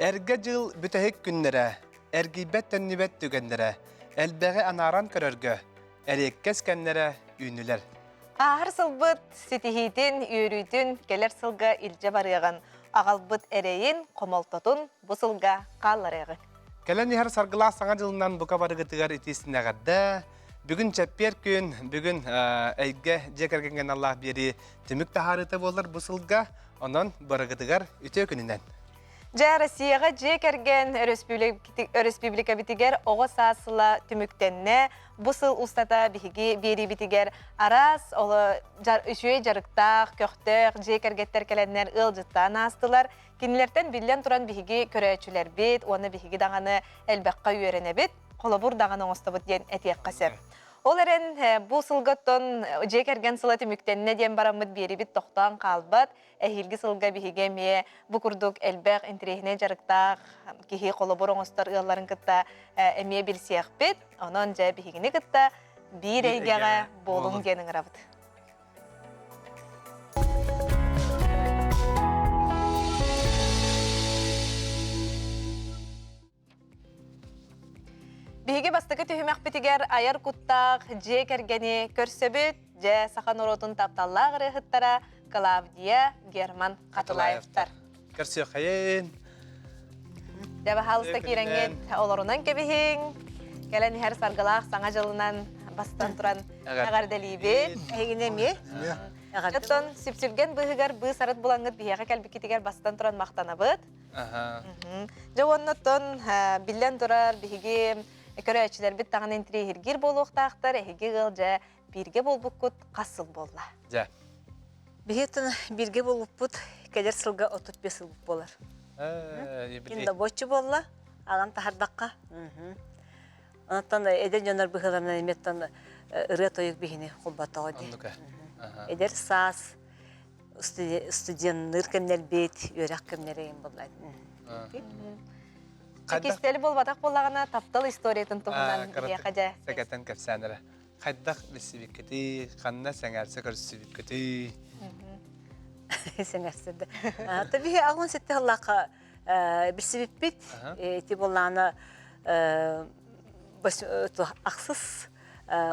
Эргэ дьыл бүтэһик күннэрэ, эргийбэт-төннүбэт түгэннэрэ, элбэҕи анааран көрөргө, эриэккэс кэмнэрэ үүннүлэр. Ааһар сылбыт ситиһиитин, үөрүүтүн кэлэр сылга илдьэ барыаҕын, аҕалбыт эрэйин, хомолтотун бу сылга хаалларыаҕыҥ. Кэлэн иһэр саргылаах саҥа дьылынан бука барыгытыгар итиистин эҕэрдэ! Бүгүн чэппиэр күн, бүгүн эйгэ дьиэ кэргэҥҥэ аналлаах биэрии түмүк таһаарыыта буолар бу сылга. Онон барыгытыгар үтүө күнүнэн! Дьэ, Россияҕа дьиэ кэргэн өрөспүүбүлүкэбитигэр оҕо саас сыла түмүктэннэ. Бу сыл устата биһиги биэриибитигэр араас үчүгэй дьарыктаах, көхтөөх дьиэ кэргэттэр кэлэннэр ыалдьыттаан аастылар. Кинилэртэн биллэн туран биһиги көрөөччүлэрбит уонна биһиги даҕаны элбэххэ үөрэнэбит, холобур даҕаны оҥостобут диэн этиэххэ сөп. Ол эрэн бу сылга оттон дьиэ кэргэн сыла түмүктэннэ диэн бараммыт биэрибит тохтоон хаалбат. Эһиилги сылга биһиги эмиэ бу курдук элбэх интэриэһинэй дьарыктаах киһи холобур оҥостор ыалларын кытта эмиэ билсиэхпит. Онон дьэ биһигини кытта биир эйгэҕэ буолуҥ диэн ыҥырабыт. Биһиги бастакы түһүмэхпитигэр айар куттаах дьиэ кэргэни көрсөбүт. Дьэ, саха норуотун тапталлаах ырыаһыттара Клавдия, Герман Хатылаевтар. Көрсүөххэйин. Дьэ, баһаалыста киирэҥҥит олорунан кэбиһиҥ. Кэлэн иһэр саргылаах саҥа дьылынан бастан туран эҕэрдэлиибит. Эһигини эмиэ. Оттон сүпсүлгэн быыһыгар быыс арыт булаҥҥыт биһиэхэ кэлбиккитигэр бастан туран махтанабыт. Дьэ уонна оттон биллэн турар биһиги көрөөччүлэрбит даҕаны интириэһиргиир буолуохтаахтар. Эһиги ыал дьэ бииргэ буолбуккут хас сыл буолла? Дьэ. Биһиги оттон бииргэ буолбуппут кэлэр сылга 35 сыл буолар. Кин добоччу буолла, аҕан таһардахха. Онтон эдэр дьоннор быһыыларынан эмиэ ырыа-тойук биһини холботоҕо дии. Эдэр саас студенныыр кэмнэрбит, үөрэх кэмнэрэ эҥин буолла. Кистэл буолбатах буоллаҕына, таптал историятын туһунан биһиэхэ дьэ. Сэгэтэн кэпсээн эрэ. Хайдах билсибиккитий, ханна сэҥээрсэ көрсүбүккүтүй? Сэҥээрсэ да. Биһи аҕын сетте сыллаахха билсибиппит. Ити буоллаҕына ахсыс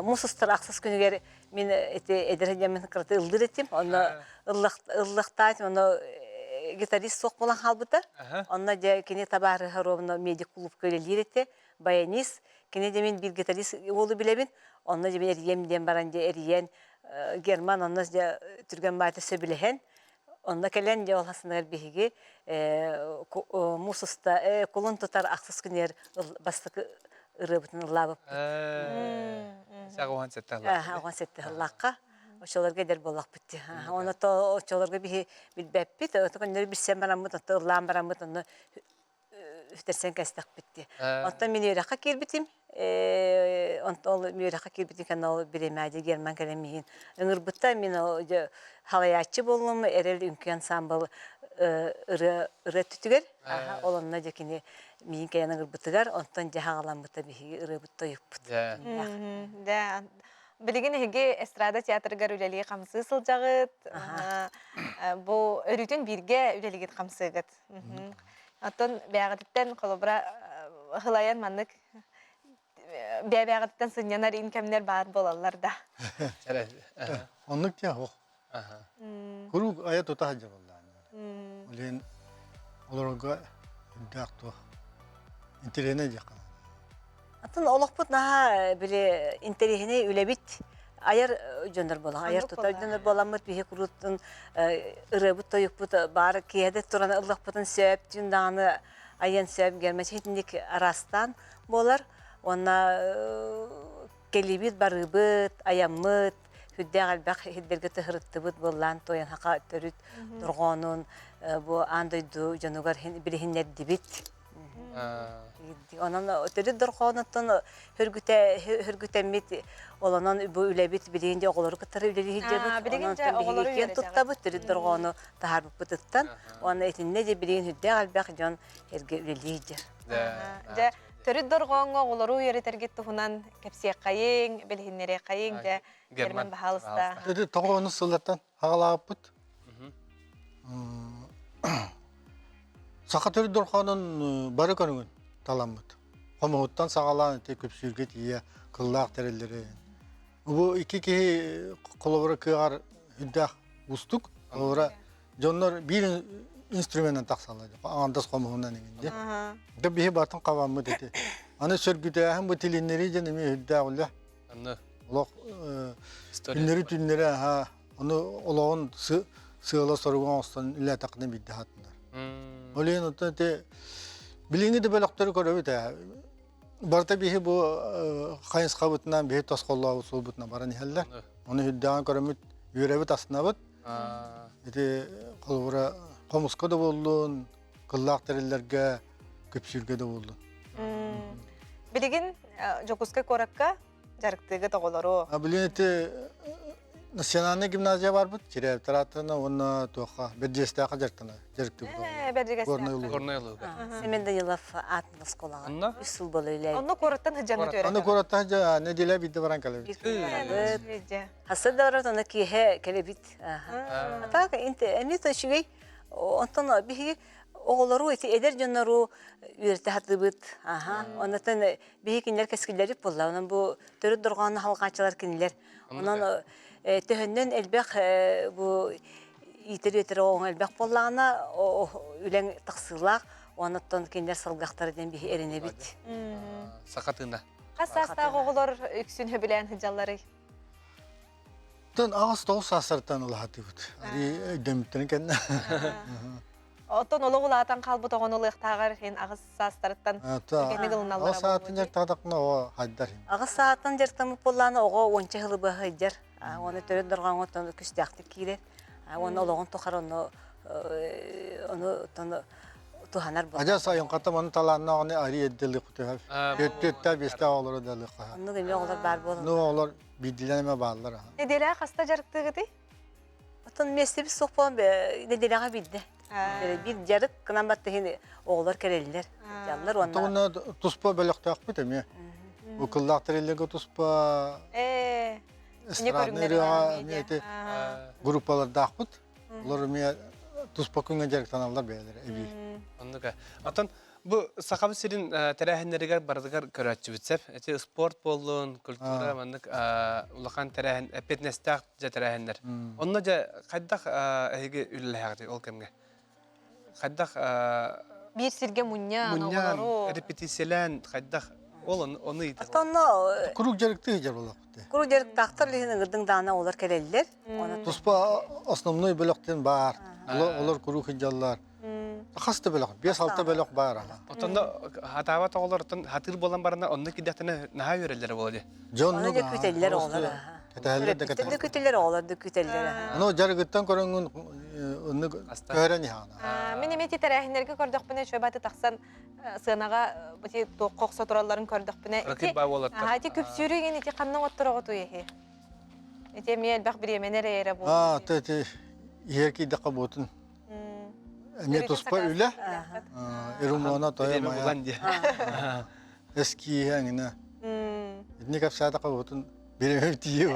муус устар ахсыс күнүгэр Мин ити эдэр сылдьаммын кырата ыллыыр этим. Онно ыллахтаат, онно гитарист суох буолан хаалбыта. Онно дьэ кини табаарыһа ровно медик клубка үлэлиир этэ, баянист. Кини дьэ мин биир гитарист уолу билэбин. Онно дьэ мин эрийэм диэн баран дьэ эрийэн Герман онно дьэ түргэн баайта сөбүлэһэн онно кэлэн дьэ ол хасыныгар биһиги муус уста кулун тутар ахсыс күнүгэр бастакы ырыабытын ыллаабыппыт. Саҕа 17 сыллаахха. 17 сыллаахха. Оччолорго эдэр буоллахпыт дии. Оны то оччолорго биһи билбэппит, көннөрү билсэн бараммыт, онто ыллаан бараммыт, онно үтэрсэн кэстэхпит дии. Оттон мин үөрэххэ киирбитим, онтон ол үөрэххэ киирбитим кэннэ ол бириэмээди Герман кэлэн миигин ыҥырбыта. Мин халайааччы буоллум, Эрэл үҥкүү ансаамбыл ырыа ырыа өттүтүгэр. Ол онно дьэ кини миигин кэлэн ыҥырбытыгар, онтон дьэ хаҕаламмыта биһиги ырыабыт тойукпут. Дьэ, билигин эһиги эстрада театрыгар үлэлии хамсыы сылдьаҕыт. Бу өрүүтүн бииргэ үлэлигит хамсыыгыт. Оттон бэйэҕититтэн холобура ыһылайан маннык бэйэ-бэйэҕититтэн сынньанар ин кэмнэр баар буолаллар да. Оннук диэн суох. Куруук айа тута сылдьар буоллаҕа. Ол иһин олорорго үрдээх туох интэриэһинэй диэххэ наада. Атын олохпут наһаа били интэриэһинэй үлэбит айар дьоннор буолан айар тутар дьоннор буоламмыт биһи куруутун ырыабыт тойукпут баар киэһэ туран ыллахпытын сөп түүн даҕаны айан сөп гермачи итинник араастаан буолар уонна кэлиибит барыыбыт айаммыт сүрдээх элбэх сирдэргэ тыһырыттыбыт буоллаан туойан хака төрүт дорҕоонун бу аан дойду дьонугар билиһиннэрдибит Онон төрүт дорҕоонуттан хөргүтэ хөргүтэммит олонон бу үлэбит билигин дьэ оҕолору кытары үлэлии сылдьабыт. Билигин Онон дьэ оҕолору биһиги киэн туттабыт төрүт дорҕоону таһаарбыппытыттан. Уонна итиннэ дьэ билигин сүрдээх элбэх дьон эргэ үлэлии сылдьар. Дьэ төрүт дорҕооҥҥо оҕолору үөрэтэргит туһунан кэпсиэххэйиҥ, билиһиннэриэххэйиҥ дьэ Герман баһаалыста. Ити тоҕо онус сыллартан хаҕалаабыппыт. Саха төрүт дорҕоонун бары көрүҥүн таламмыт. Хомуһуттан саҕалаан ити күпсүүргэ тиийэ кыллаах тэриллэри. Бу икки киһи холобура кыаҕар үрдээх уустук. Холобура дьоннор биир инструменынан тахсаллар. Аҥардас хомуһунан иҥин дии. Да биһи бартын хабаммыт ити. Аны сөргүтээһин бу тилиннэрии дьэн эмиэ үрдээх үлэ. Анны Олох күннэри түннэри аха ону олоҕун сыала соругун оҥостон үлэлээтэххинэ биирдэ хатынар. Ол иһин оттон ити билиҥҥи да бөлөхтөрү көрөбүт ээ. Барыта биһи бу хайысхабытынан биһи тосхоллообут суолбутунан баран иһэллэр. Ону үрдээҕин көрөммүт үөрэбит астынабыт. Ити холобура хомуска да буоллун, кыллаах тэриллэргэ, күпсүүргэ да буоллун. Билигин Дьокуускай куоракка дьарыктыыгыт оҕолору. Билигин ити национальнай гимназия барбыт, Чирээптэр ааттарына уонна туохха Бэрдьиэстээххэ дьарыктана дьарыктыыбыт Бэрдьигэстээх. Горнай улууһу. Горнай улууһугар. Семен Данилов аатын оскуолаҕа. Онно? Үс сыл буола үлэлээбит. Онно куораттан сыдьаҥҥыт үөрэтэр. Онно куораттан сыдьа нэдиэлэ биирдэ баран кэлэбит. Барабыт. Хасса да барабыт, онно киэһэ кэлэбит. А так эмиэ то үчүгэй. Онтон биһиги оҕолору ити эдэр дьоннору үөрэтэ сатыыбыт. Аха. Оннотон биһи кинилэр кэскиллэрбит буолла. Онон бу төрүт дорҕоону халҕааччылар кинилэр. Онон төһөннөн элбэх бу иитэр-үөтэр оҕоҥ элбэх буоллаҕына үлэҥ тахсыылаах. Онуттан кинилэр салгахтара диэн биһи эрэнэбит. Саха тыына. Хас саастаах оҕолор үксүн сөбүлээн сылдьалларый? Тон 8-9 саастартан ылаһатыбыт. Өйдөммүттэрин кэннэ. Оттон олох улаатан хаалбыт оҕону ылыахтааҕар иһин аҕыс саастарыттан кэнник ылыналлара Аҕыс саатын дьарыктаатахпына оҕо хайдар. Аҕыс сааттан дьарыктаммыт буоллаҕына оҕо уонча сылы быһа сылдьар. Уонна төрүт дорҕооҥҥо оттон күстээхтик киирэр. Уонна олоҕун тухары ону ону оттон туһанар буолар. Адьас айылҕата маны талааннаах арий эрдэ ылыахха Түөртэ биэстээх оҕолору да ылыахха. Оннук эмиэ оҕолор баар буолаллар. Ну оҕолор биирдиилээн эмэ бааллар. Нэдиэлэҕэ хаста дьарыктыыгытый? Оттон миэстэбит суох буолан нэдиэлэҕэ биирдэ. Биир дьарык гынан баттыһын оҕолор кэлэллэр. Дьаллар уонна Уонна туспа бөлөхтөөхпүт эмиэ. Бу кыллаах тэриллэргэ туспа эстрадный ырыаҕа эмиэ ити группалардаахпыт. Олор эмиэ туспа күҥҥэ дьарыктаналлар бэйэлэрэ эбии. Оннук. Оттон Бу Сахабыт сирин тэрээһиннэригэр барытыгар көрөөччүбүт сөп. Эти спорт буоллун, культура маннык улахан тэрээһин, эппиэтинэстээх дьэ тэрээһиннэр. Онно дьэ хайдах эһиги үлэлэһэҕитий ол кэмҥэ? Хайдах биир сиргэ мунньан, мунньан, репетициялээн хайдах ол ону ыйытар. Оттонно Куруук дьарыктыы сылдьар буоллахпыт. Куруук дьарыктаахтар иһин ыҥырдыҥ даҕаны олор кэлэллэр. Туспа основной бөлөхтөн баар. Олор куруук сылдьаллар. Хас да бөлөх, 5-6 бөлөх баар аха. Оттон хатаабат оҕолор оттон хатыыр буолан барана онно киирдэхтэринэ наһаа үөрэллэрэ буолуо дии. Дьонну да күтэллэр оҕолор аха. Кэтэһэллэр да кэтэһэллэр. Күтэллэр оҕолор да күтэллэр аха. Ону дьарыгыттан көрөҥҥүн оннук көһөрөн иһаана. Мин эмиэ тэрээһиннэргэ көрдөхпүнэ үчүгэй баты тахсан сыанаҕа ити туохха охсо туралларын көрдөхпүнэ ити ити күпсүүрү игин ити ханна оттороҕутуй эһи ити эмиэ элбэх бириэмэни эрэйэрэ буолуо Аа, ити иһэр киирдэххэ буотун Эмиэ туспа үлэ. Ирумуона тойо мая. Эскииһэ эҥинэ. Итини кэпсээтэххэ бутун биремем тиийэ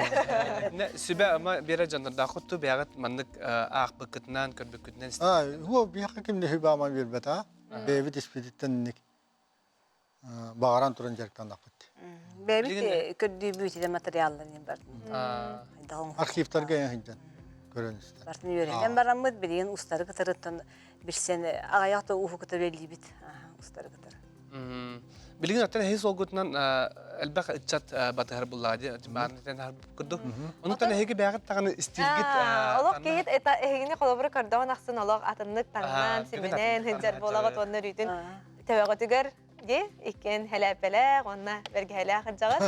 Сүбэ ама биэрэ дьоннордооххут ту бэйэҕит маннык аахпыккытынан, көрбүккүтүнэн Аа, хуо биһиэхэ ким да сүбэ ама биэрбэтэ. Бэйэбит испититтэн инник баҕаран туран дьарыктаннахпыт. Бэйэбит көрдүүбүт материалларын бардын. Архивтарга сылдьан көрөн истэн. Бартын үөрэнэн бараммыт билигин устары кытарыттан билсэн аҕыйах да ууһу кытары үлэлиибит устары кытары. Билигин оттон эһи суолгутунан элбэх ыччат батыһар буллаҕа дии баарнытен курдук. Онуттан эһиги бэйэҕит даҕаны истиилгит Олох киһит эһигини холобура көрдөҕүн ахсын олох атыннык таҥнан, симинэн сылдьар буолаҕыт уонна өрүүтүн төбөҕүтүгэр дии иккиэн хэлээппэлээх уонна бэргэһэлээх ырдьаҕас.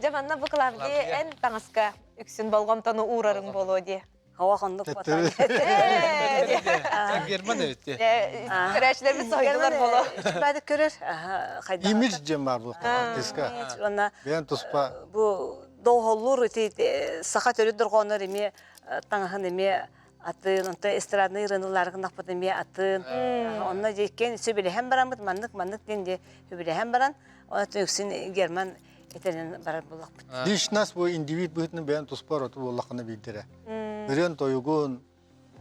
Дьэ манна бу Клавдия эн таҥаска үксүн болҕомтону уурарыҥ буолуо дии. Хауа хоннук Герман эбит дии. Көрөөччүлэрбит соһуйдулар буолуо. Бады көрөр. Имидж диэн баар буолуохтаах артистка. Уонна Бэйэн туспа бу доҕоллуур ити саха төрүт дорҕооннор эмиэ таҥаһын эмиэ атын, онто эстрадный ырыаналар гыннахпыт эмиэ атын. Онно дьэ иккиэн сөбүлэһэн бараммыт, маннык-маннык диэн дьэ сөбүлэһэн баран, онон үксүн Герман этэринэн барар буоллахпыт. Личность бу индивид быһыытынан бэйэн туспа ороту буоллаххына биирдэрэ. Ырыан тойугун.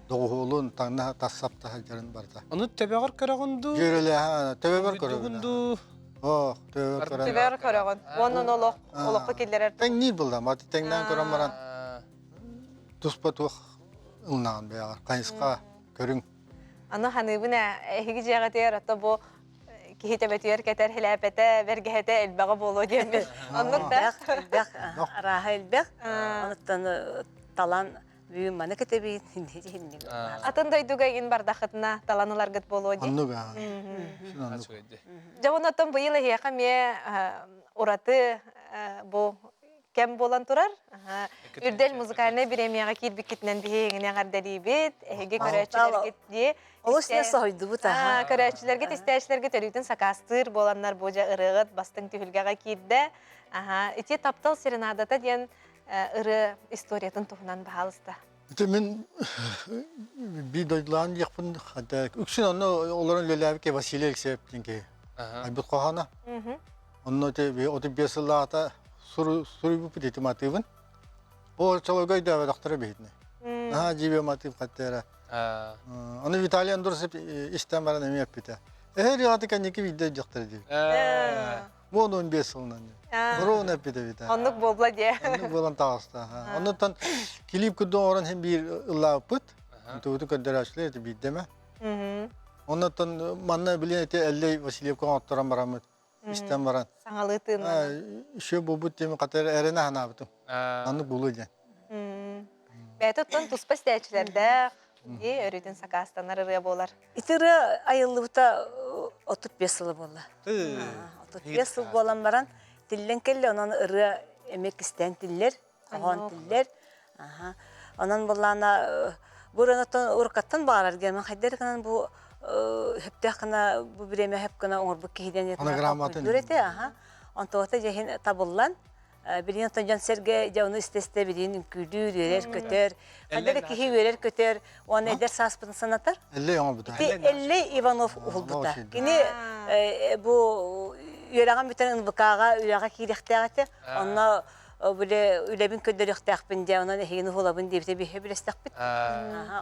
Доҕуһуолун таҥна тассапта сылдьарын барыта. Ону төбөҕөр көрөҕүн дуу? Дьүөрэлээһэ төбөбөр көрөбүн. дуу? Ох, төбөбөр көрөн. Төбөҕөр көрөҕүн. Уонна олох олоххо киллэрэр. Тэҥниир буллам. Аты тэҥнээн көрөн баран туспа туох ылнаҕын бэйэҕэр. Хайысха көрүҥ. Аны ханыыбын ээ, эһиги дьиэҕитигэр ото бу киһи төбөтүгэр кэтэр хилээпэтэ, бэргэһэтэ элбэҕэ буолуо диэммин. Оннук да? Элбэх, элбэх, арааһа элбэх. Онуттан талан бүгүн маны кэтэбин, инник. Атын дойдуга игин бардахытына талан ыларгыт буолуо дии. Оннук аа. Дьэ онон быйыл эһиэхэ эмиэ ураты бу кэм буолан турар. Үрдэл музыкальнай бириэмийэҕэ киирбиккитинэн биһиги эҕэрдэлиибит. Эһиги көрөөччүлэргит дии. Олус не соһуйдубут аха. Көрөөччүлэргит истээччилэргит өрүүтүн сакаастыыр буоланнар бу дьэ ырыаҕыт бастыҥ түһүлгэҕэ киирдэ. Аха, ити таптал серенадата диэн ырыа историятын туһунан баһаалыста. Ити мин биир дойдулаан диэхпин үксүн онно олорон үлэлээбит Василий Алексеев диэн киһи айбыт хоһооно. Онно ити 35 сыллааҕыта суруйбуппут ити матыыбын. Ол чолойго өйдөөбөтөхтөрө биһитини. Наһаа дьиибэ матыып хаттыара. Ону Виталий Андросов истэн баран эмиэ эппитэ. Эһэ ырыаҕаты кэнники биирдэ өйдөхтөрө диир. 15 сылынан. Ровно эппитэ Виталий. Оннук буолла диэ. Оннук буолан таҕыста. Оннуттан клип курдук оҥорон иһин биир ыллаабыппыт. Тугуту көрдөрөөччүлэр ити биирдэмэ. Оннуттан манна билин ити Эллэй Васильевка оҥотторон бараммыт истэн баран Саҥалыы тыыннанан. Еще буолбут диэми хата эрэнэ санаабытым. Маннык буолуо диэн. Бэйэтэ оттон туспа истээччилэрдээх, дии өрүүтүн сакаастанар ырыа буолар. Ити ырыа айыллыбыта 35 сыла буолла. 35 сыл буолан баран тиллэн кэллэ, онон ырыа эмиэ кистээн тиллэр. Хоһоон тиллэр. Онон буллаана бу ырыанаттан уруккаттан баарар герман хайдар гынан бу хөптөөх гына бу бириэмэ хөп гына оҥорбут киһиден этэ аха онтуота дьэһин табыллан билин оттон дьон сэргэ дьэ ону истэ-истэ билин үҥкүүлүүр үөрэр көтөр хайда да киһи үөрэр көтөр уонна эдэр сааспытын санатар Эллэй оҥорбута. Ити Эллэй Иванов уһулбута. Кини бу үөрэҕин бүтэн НВК-ҕа үлэҕэ киириэхтээх этэ. Онно били үлэбин көрдөрүөхтээхпин дии, онон эһигини уһулабын диэбитэ биһи билэстэхпит.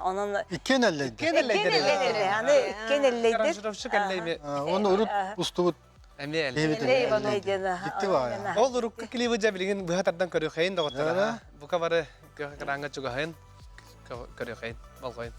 Онон Иккиэн эллэйдэр. Иккиэн эллэйдэр. Аны иккиэн эллэйдэр. Аранжировщик эллэйми. Оны урут устубут Эмиэ эллэй. Иванов. Ол урукку клибы дьэ билигин быһа тардан көрүөххэйин доҕоттор. Бука бары экраҥҥа чугаһайын көрүөххэйин болҕойун.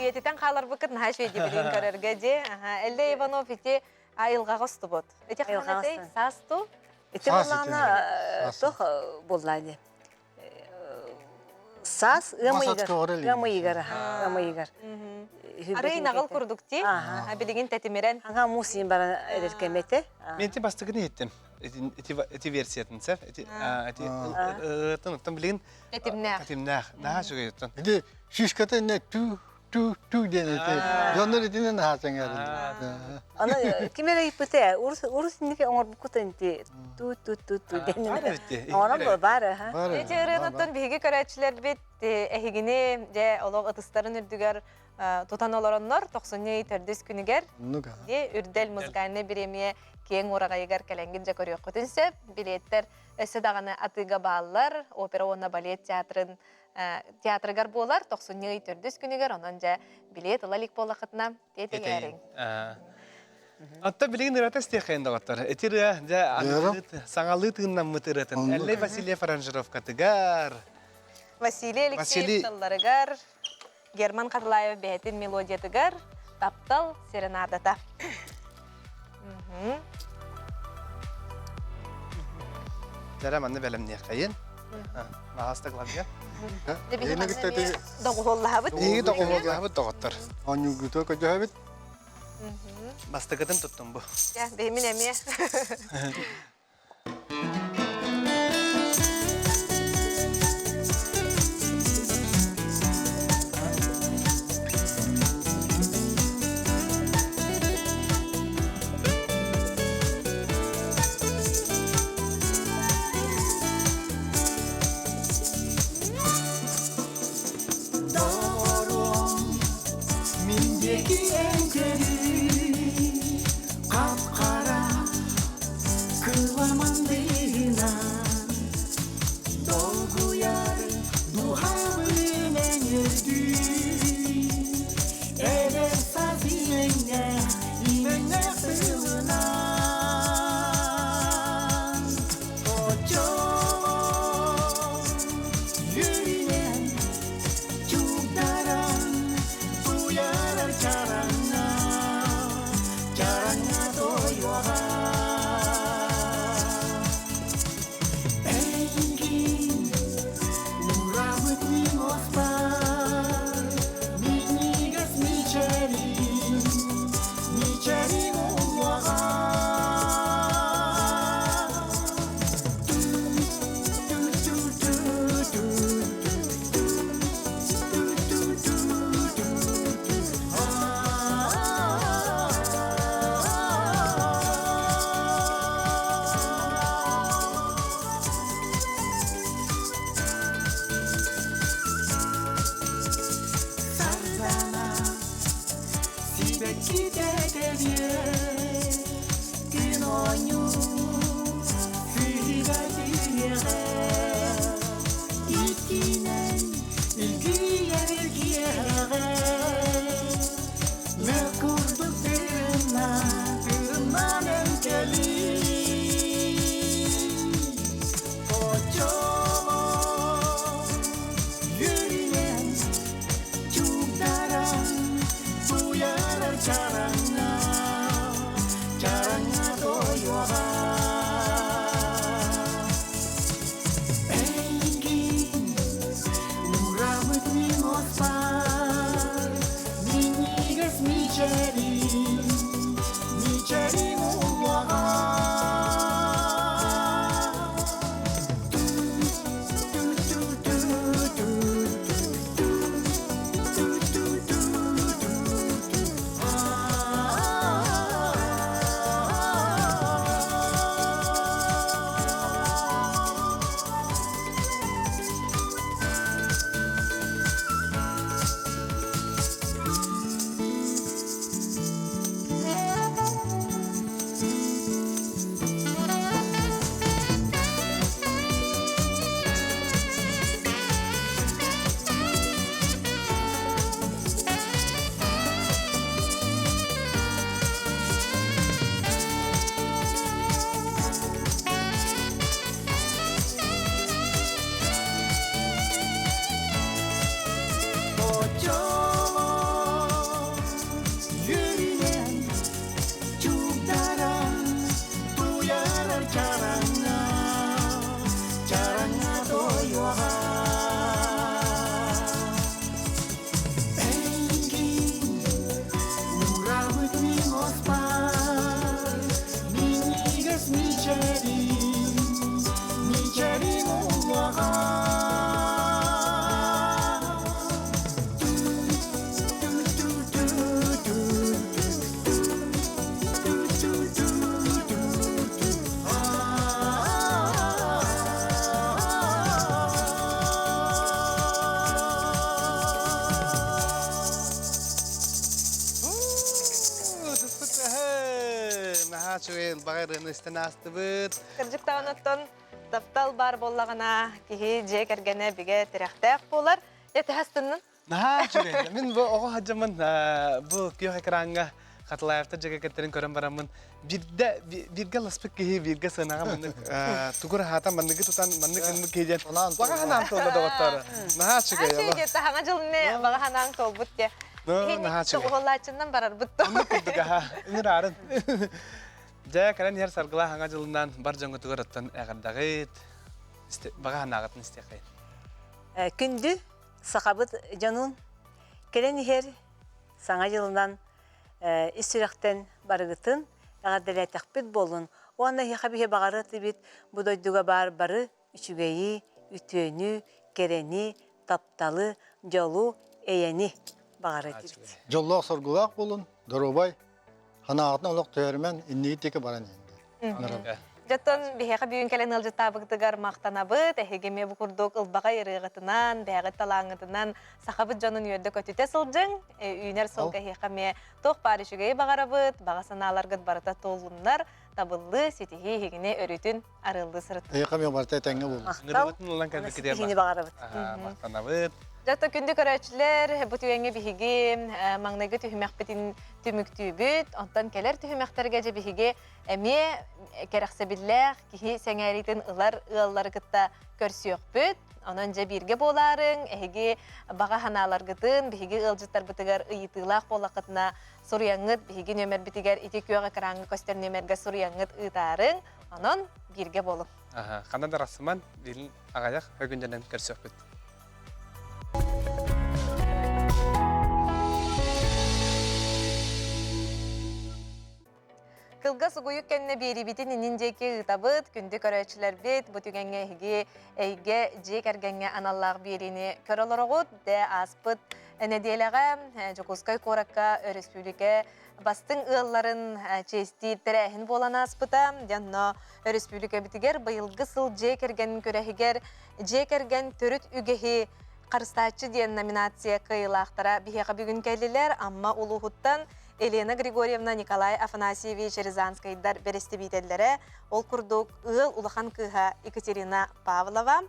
Үйэтитэн хааларбыккыт наһаа үчүгэй дибилин көрөргө дии. Эллэ Иванов ити айылҕаҕа устубут. Ити хаһан этэй? Саас ту? Ити буоллаҕына туох буолла ини? Саас ыам ыйыгар. Ыам ыйыгар, ыам ыйыгар. Арый наҕыл курдук дии. Билигин тэтимирэн. Ага муус иин баран эрэр кэмэтэ. Мен ити бастакыны иһиттим. Ити версиятын сэр. Ити ытын билигин Тэтимнээх. Тэтимнээх. Наһаа үчүгэй оттон. Ити шишката инне түү түү түү диэн ити. Дьоннор итинэн наһаа сэҥээрэллэр. Аны ким эрэ ыйыппыта урус урус инники оҥорбуккут инти туу туу туу туу диэн. Баар эбит. Оҥорон баар аха. Ити ырыаныттан биһиги көрөөччүлэрбит эһигини дьэ олох ытыстарын үрдүгэр. тутан олороннор тохсунньу ый төрдүс күнүгэр Үрдэл музыкальнай бириэмийэ киэҥ уораҕайыгар кэлэҥҥит дьэ көрүөххүтүн сөп. Билиэттэр өссө даҕаны атыыга бааллар. Опера уонна балет театрын театрыгар буолар тохсунньу ый төрдүс күнүгэр онон дьэ билиэт ыла илик буоллаххытына тиэтэйээриҥ. Отто билигин ырыата истиэххэйин доҕоттор. Ити ырыа дьэ саҥалыы тыыннаммыт ырыатын Эллэй Васильев аранжировкатыгар Василий Алексеев тылларыгар Герман Харлаев бэйэтин мелодиятыгар «Таптал серенадата». Дьэрэ манны бэлэмниэххэйин. Маһаста Клавдия. Доҕуһуоллаһабыт. Биһиги доҕуһуоллаһабыт доҕоттор. Оонньуургутуга көдьөһөбүт. Бастакытын туттум бу. Бэймин эмиэ. Доҕоруом, мин диэки эн көрүүй, хап-хара кыламандыына долгуйар дууһабын эҥэрдүү эдэр саас имэҥнээх имэҥнээх тылынан оччоҕо үөрүнэн чугдаран туйарар чараҥҥа чараҥҥа тойуоҕа эйигин уурабыт мин уоспар минньигэс мичээрин мичээрин уллаҕа Сардана сибэккитэ кэлиэ күн оонньуу сыһыга түһүөҕэ иккинэн илгийэр киэһэҕэ лык курдук тырымна тырымнанан кэлии оччоҕо үөрүнэн чугдаран туйарар чараҥҥа чараҥҥа тойуоҕа эйигин уурабыт мин уоспар минньигэс мичээрин мичээрин уллаҕа Наһаа үчүгэй ылбаҕай ырыаны истэн аастыбыт. Кырдьык даҕаны оттон таптал баар буоллаҕына, киһи дьиэ кэргэнэ бигэ тирэхтээх буолар. Дьэ, төһө астыннын? Наһаа үчүгэй. Мин бу оҕо сылдьаммын бу күөх экраҥҥа Хатылаевтар дьиэ кэргэттэрин көрөн бараммын биирдэ бииргэ ыласпыт киһи бииргэ сыанаҕа маннык тугур аһаатан манныгы тутан маннык гыммыт киһи диэн баҕа санаам туолла доҕоттоор. Наһаа үчүгэй. Үчүгэй таһаҥа дьылны баҕа санааҥ туолбут диэ. Наһаа үчүгэй. Уһуллааччыннан барарбыт. Оннук курдук аха. Ыҥыраарын. Дьэ, кэлэн иһэр саргылаах аҥа дьылынан бар дьоҥҥутугар оттон эҕэрдэҕит. Баҕа санааҕытын истиэххэй. Күндү сахабыт дьонун кэлэн иһэр Саҥа дьылынан ис сүрэхтэн барыгытын эҕэрдэлээтэхпит буоллун уонна эһиэхэ биһи баҕарыа этибит бу дойдуга баар бары үчүгэйи, үтүөнү, кэрэни, тапталы, дьолу, эйэни баҕарыа этибит. Дьоллоох-соргулаах буолун, доруобай, ханаҕытын олох түһэримэн, инники диэки баран иһин. Дьоттон биһиэхэ бүгүн кэлэн ыалдьыттаабыкытыгар махтанабыт. Эһиги эмиэ бу курдук ылбаҕай ырыаҕытынан, бэйэҕит талааҥҥытынан сахабыт дьонун үөрдэ-көтүтэ сылдьыҥ. Үүнэр сылга эһиэхэ эмиэ туох баар үчүгэйи баҕарабыт, баҕа санааларгыт барыта туоллуннар, табыллыы, ситиһии эһигини өрүүтүн арыаллыы сырыттын. Эһиэхэ эмиэ барыта этэҥҥэ буоллун. Махтал. Ылан кэлбиккитигэр Ситиһиини баҕарабыт. Махтанабыт. Дьэ, күндү көрөөччүлэр, бу түгэҥҥэ биһиги маҥнайгы түһүмэхпитин түмүктүүбүт. Онтон кэлэр түһүмэхтэргэ дьэ биһиги эмиэ кэрэхсэбиллээх киһи сэҥээриитин ылар ыаллары кытта көрсүөхпүт. Онон дьэ бииргэ буолаарыҥ, эһиги баҕа санааларгытын биһиги ыалдьыттарбытыгар ыйытыылаах буоллаххытына суруйаҥҥыт биһиги нүөмэрбитигэр ити күөх экраҥҥа көстөр нүөмэргэ суруйаҥҥыт ыытаарыҥ. Онон бииргэ буолуҥ. Аха, ханна да арахсыман, билин аҕайах өгүндэнэн көрсүөхпүт. Кылгас угуйук кэннэ биэриибитин иннин диэки ыытабыт. Күндү көрөөччүлэрбит, бу түгэҥҥэ эһиги эйгэ дьиэ кэргэҥҥэ аналлаах биэриини көрө олороҕут. Дэ ааспыт нэдиэлэҕэ Дьокуускай куоракка өрөспүүбүлүкэ бастыҥ ыалларын чиэстиир тэрээһин буолан ааспыта. Дьэ онно өрөспүүбүлүкэбитигэр быйылгы сыл дьиэ кэргэн күрэһигэр Дьиэ кэргэн төрүт үгэһи харыстааччы диэн номинация кыайыылаахтара биһиэхэ бүгүн кэллилэр. Амма улууһуттан Елена Григорьевна, Николай Афанасьевич Рязанскайдар бэрэстэбиитэллэрэ, ол курдук ыал улахан кыыһа Екатерина Павлова,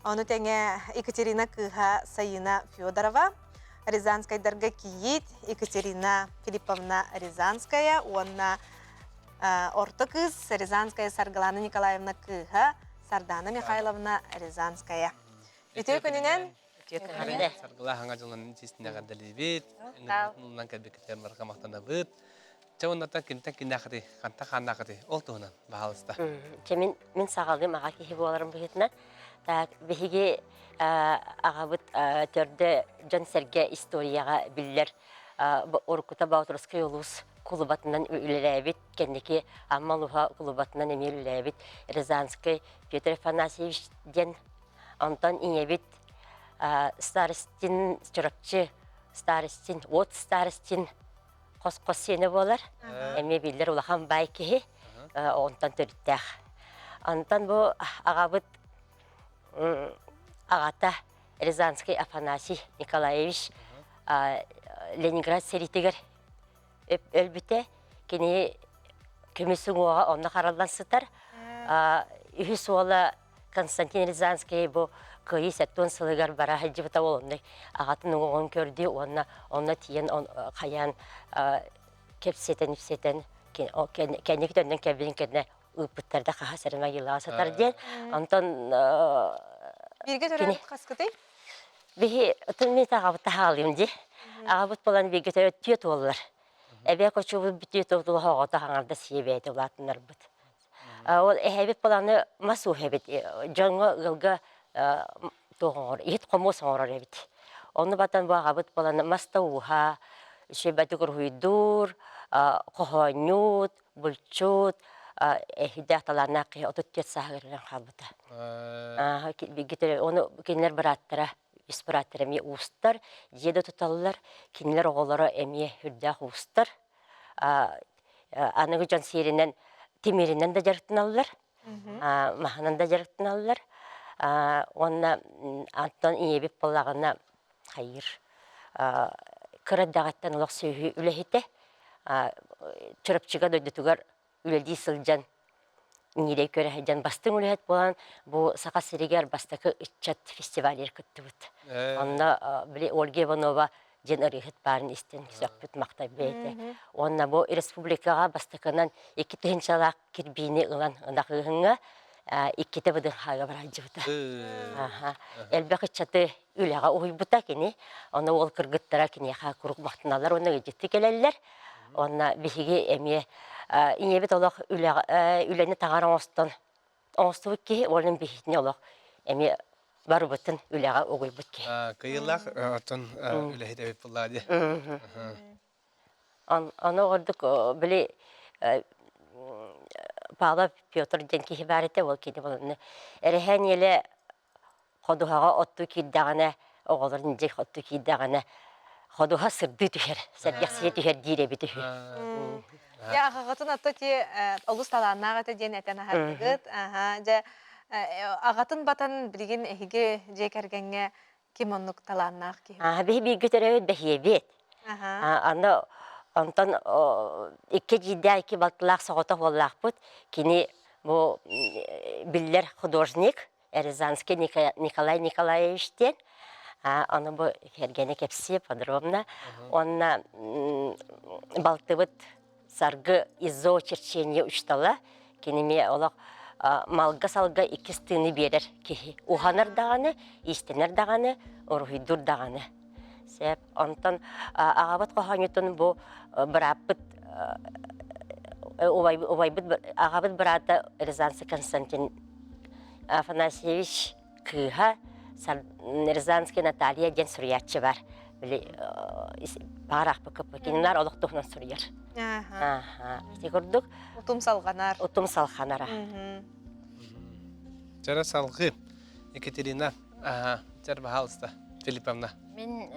ону тэҥэ Екатерина кыыһа Саина Федорова, Рязанскайдарга кийиит Екатерина Филипповна Рязанская уонна орто кыыс Рязанская Саргылана Николаевна кыыһа Сардаана Михайловна Рязанская. Үтүө күнүнэн! Үтүө күнүнэн! Саргылаах Саҥа дьылынан итиистин эҕэрдэлиибит, ыҥырбытынан кэлбиккитигэр барҕа махтанабыт. Чэ уоннаттан кимтэн киннээххитий, хантан хааннааххытый, ол туһунан, баһаалыста. Чэ мин, мин саҕалыым аҕа киһи буоларым быһыытынан. Так, биһиги аҕабыт төрдө дьон-сэргэ историяҕа биллэр уруккута Боотурускай улуус кулубатынан үлэлээбит кэнники Амма улууһа кулубатынан эмиэ үлэлээбит Рязанскай Петр Афанасьевич диэн онтон ийэбит Старостин Чурапчы Старостин от Старостин хос-хос сиэнэ буолар эмиэ биллэр улахан баай киһи онтон төрүттээх онтон бу аҕабыт аҕата Рязанский Афанасий Николаевич Ленинград сэриитигэр өлбүтэ. Кини көмүс уҥуоҕа онно хараллан сытар. Үһүс уола Константин Рязанский бу Кыайыы сэттион сылыгар бара сылдьыбыта ол онно аҕатын уҥуоҕун көрдүү уонна онно тиийэн хайаан кэпсэтэн-ипсэтэн кэнники төннөн кэлбитин кэннэ ыыппыттар да хаһа сэрин айыылаах сытар диэн. Онтон Бииргэ төрөөбүт хаскытый? Биһи тымныы аҕабыт таһаалыым дии. Аҕабыт буолан бииргэ төрөөбүт түөрт уоллар. Эбээ кочуубут бүтүө туолуха оҕото хаҥарда сиэбээтэ улаатыннарбыт. Ол эһэбит буоланы мас ууһа эбит. Дьоҥҥо ыалга туох оҥорор, иһит хомуос оҥорор эбит. Онну батан бу аҕабыт буолан мас да ууһа, үчүгэйдик уруһуйдуур, хоһоонньут, булчут, эһидээх талааннаах киһи 34 сааһыгар өлөн хаалбыта. Ону кинилэр бырааттара, үс бырааттара эмиэ уустар, дьиэ да туталлар, кинилэр оҕолоро эмиэ үрдээх уустар. Аныгы дьон сиэринэн тимиринэн да дьарыктаналлар, маһынан да дьарыктаналлар. Уонна Антон ийэбит буоллаҕына хайыыр кыра эрдэҕиттэн олох сүөһү үлэһитэ Чурапчыга дойдутугар. үлэлии сылдьан ньирэй көрө сылдьан бастыҥ үлэһит буолан бу Саха сиригэр бастакы ыччат фестивалыгар кыттыбыт. Онно били Ольга Иванова диэн ырыаһыт баарын истэн сөхпүт махтайбыт этэ. Уонна бу республикаҕа бастакынан икки тыһыынчалаах кирбиини ылан ынах ыыһыҥҥа иккитэ ВДНХ-га бараалдьыбыта. Элбэх ыччаты үлэҕэ уһуйбута кини. Ону уол кыргыттара киниэхэ куруук махтаналлар уонна ыалдьыттыы кэлэллэр. Уонна биһиги эмиэ ийэбит олох үлэҕэ үлэни таҥара оҥостон оҥостубут киһи уонна биһигини олох эмиэ барыбытын үлэҕэ угуйбут киһи. Кыйыллаах оттон үлэһит эбит буоллаа дии. Ону ордук били Павлов Петр диэн киһи баар этэ, ол кини буланны эрэһээн иэлэ ходуһаҕа оттуу киирдэҕинэ, оҕолор дьэ оттуу киирдэҕинэ ходуһа сырдыы түһэр, сэргэхсийэ түһэр диир эбит үһү. Дьэ аҕаҕытын отто ти олус талааннаах этэ диэн этэн аһардыгыт. Аха, дьэ аҕатын батан билигин эһиги дьиэ кэргэҥҥэ ким оннук талааннаах киһи? Аа, биһи бииргэ төрөөбүт бэһиэбит. Аны онтон икки эдьиийдээх, икки балтылаах соҕотох уоллаахпыт. Кини бу биллэр художник Рязанский Николай Николаевич диэн. Аны бу кэргэнэ кэпсиэ подробно. Уонна балтыбыт Саргы ИЗО черчение учтала. Киними олох малга-салга иккис тыыны биэрэр киһи. Уһанар даҕаны, иистэнэр даҕаны, уруһуйдуур даҕаны. Сөп. Онтон аҕабыт хоһоонньутун бу бырааппыт убайбыт аҕабыт быраата Рязанский Константин Афанасьевич кыыһа Рязанская Наталья диэн суруйааччы бар. Били баҕараахпыкка кинилэр олох туһунан суруйар. Ити курдук. Утум салҕанар. Утум салҕанара. Чара салгыы Екатерина Чар баһаалыста Филипповна. Мин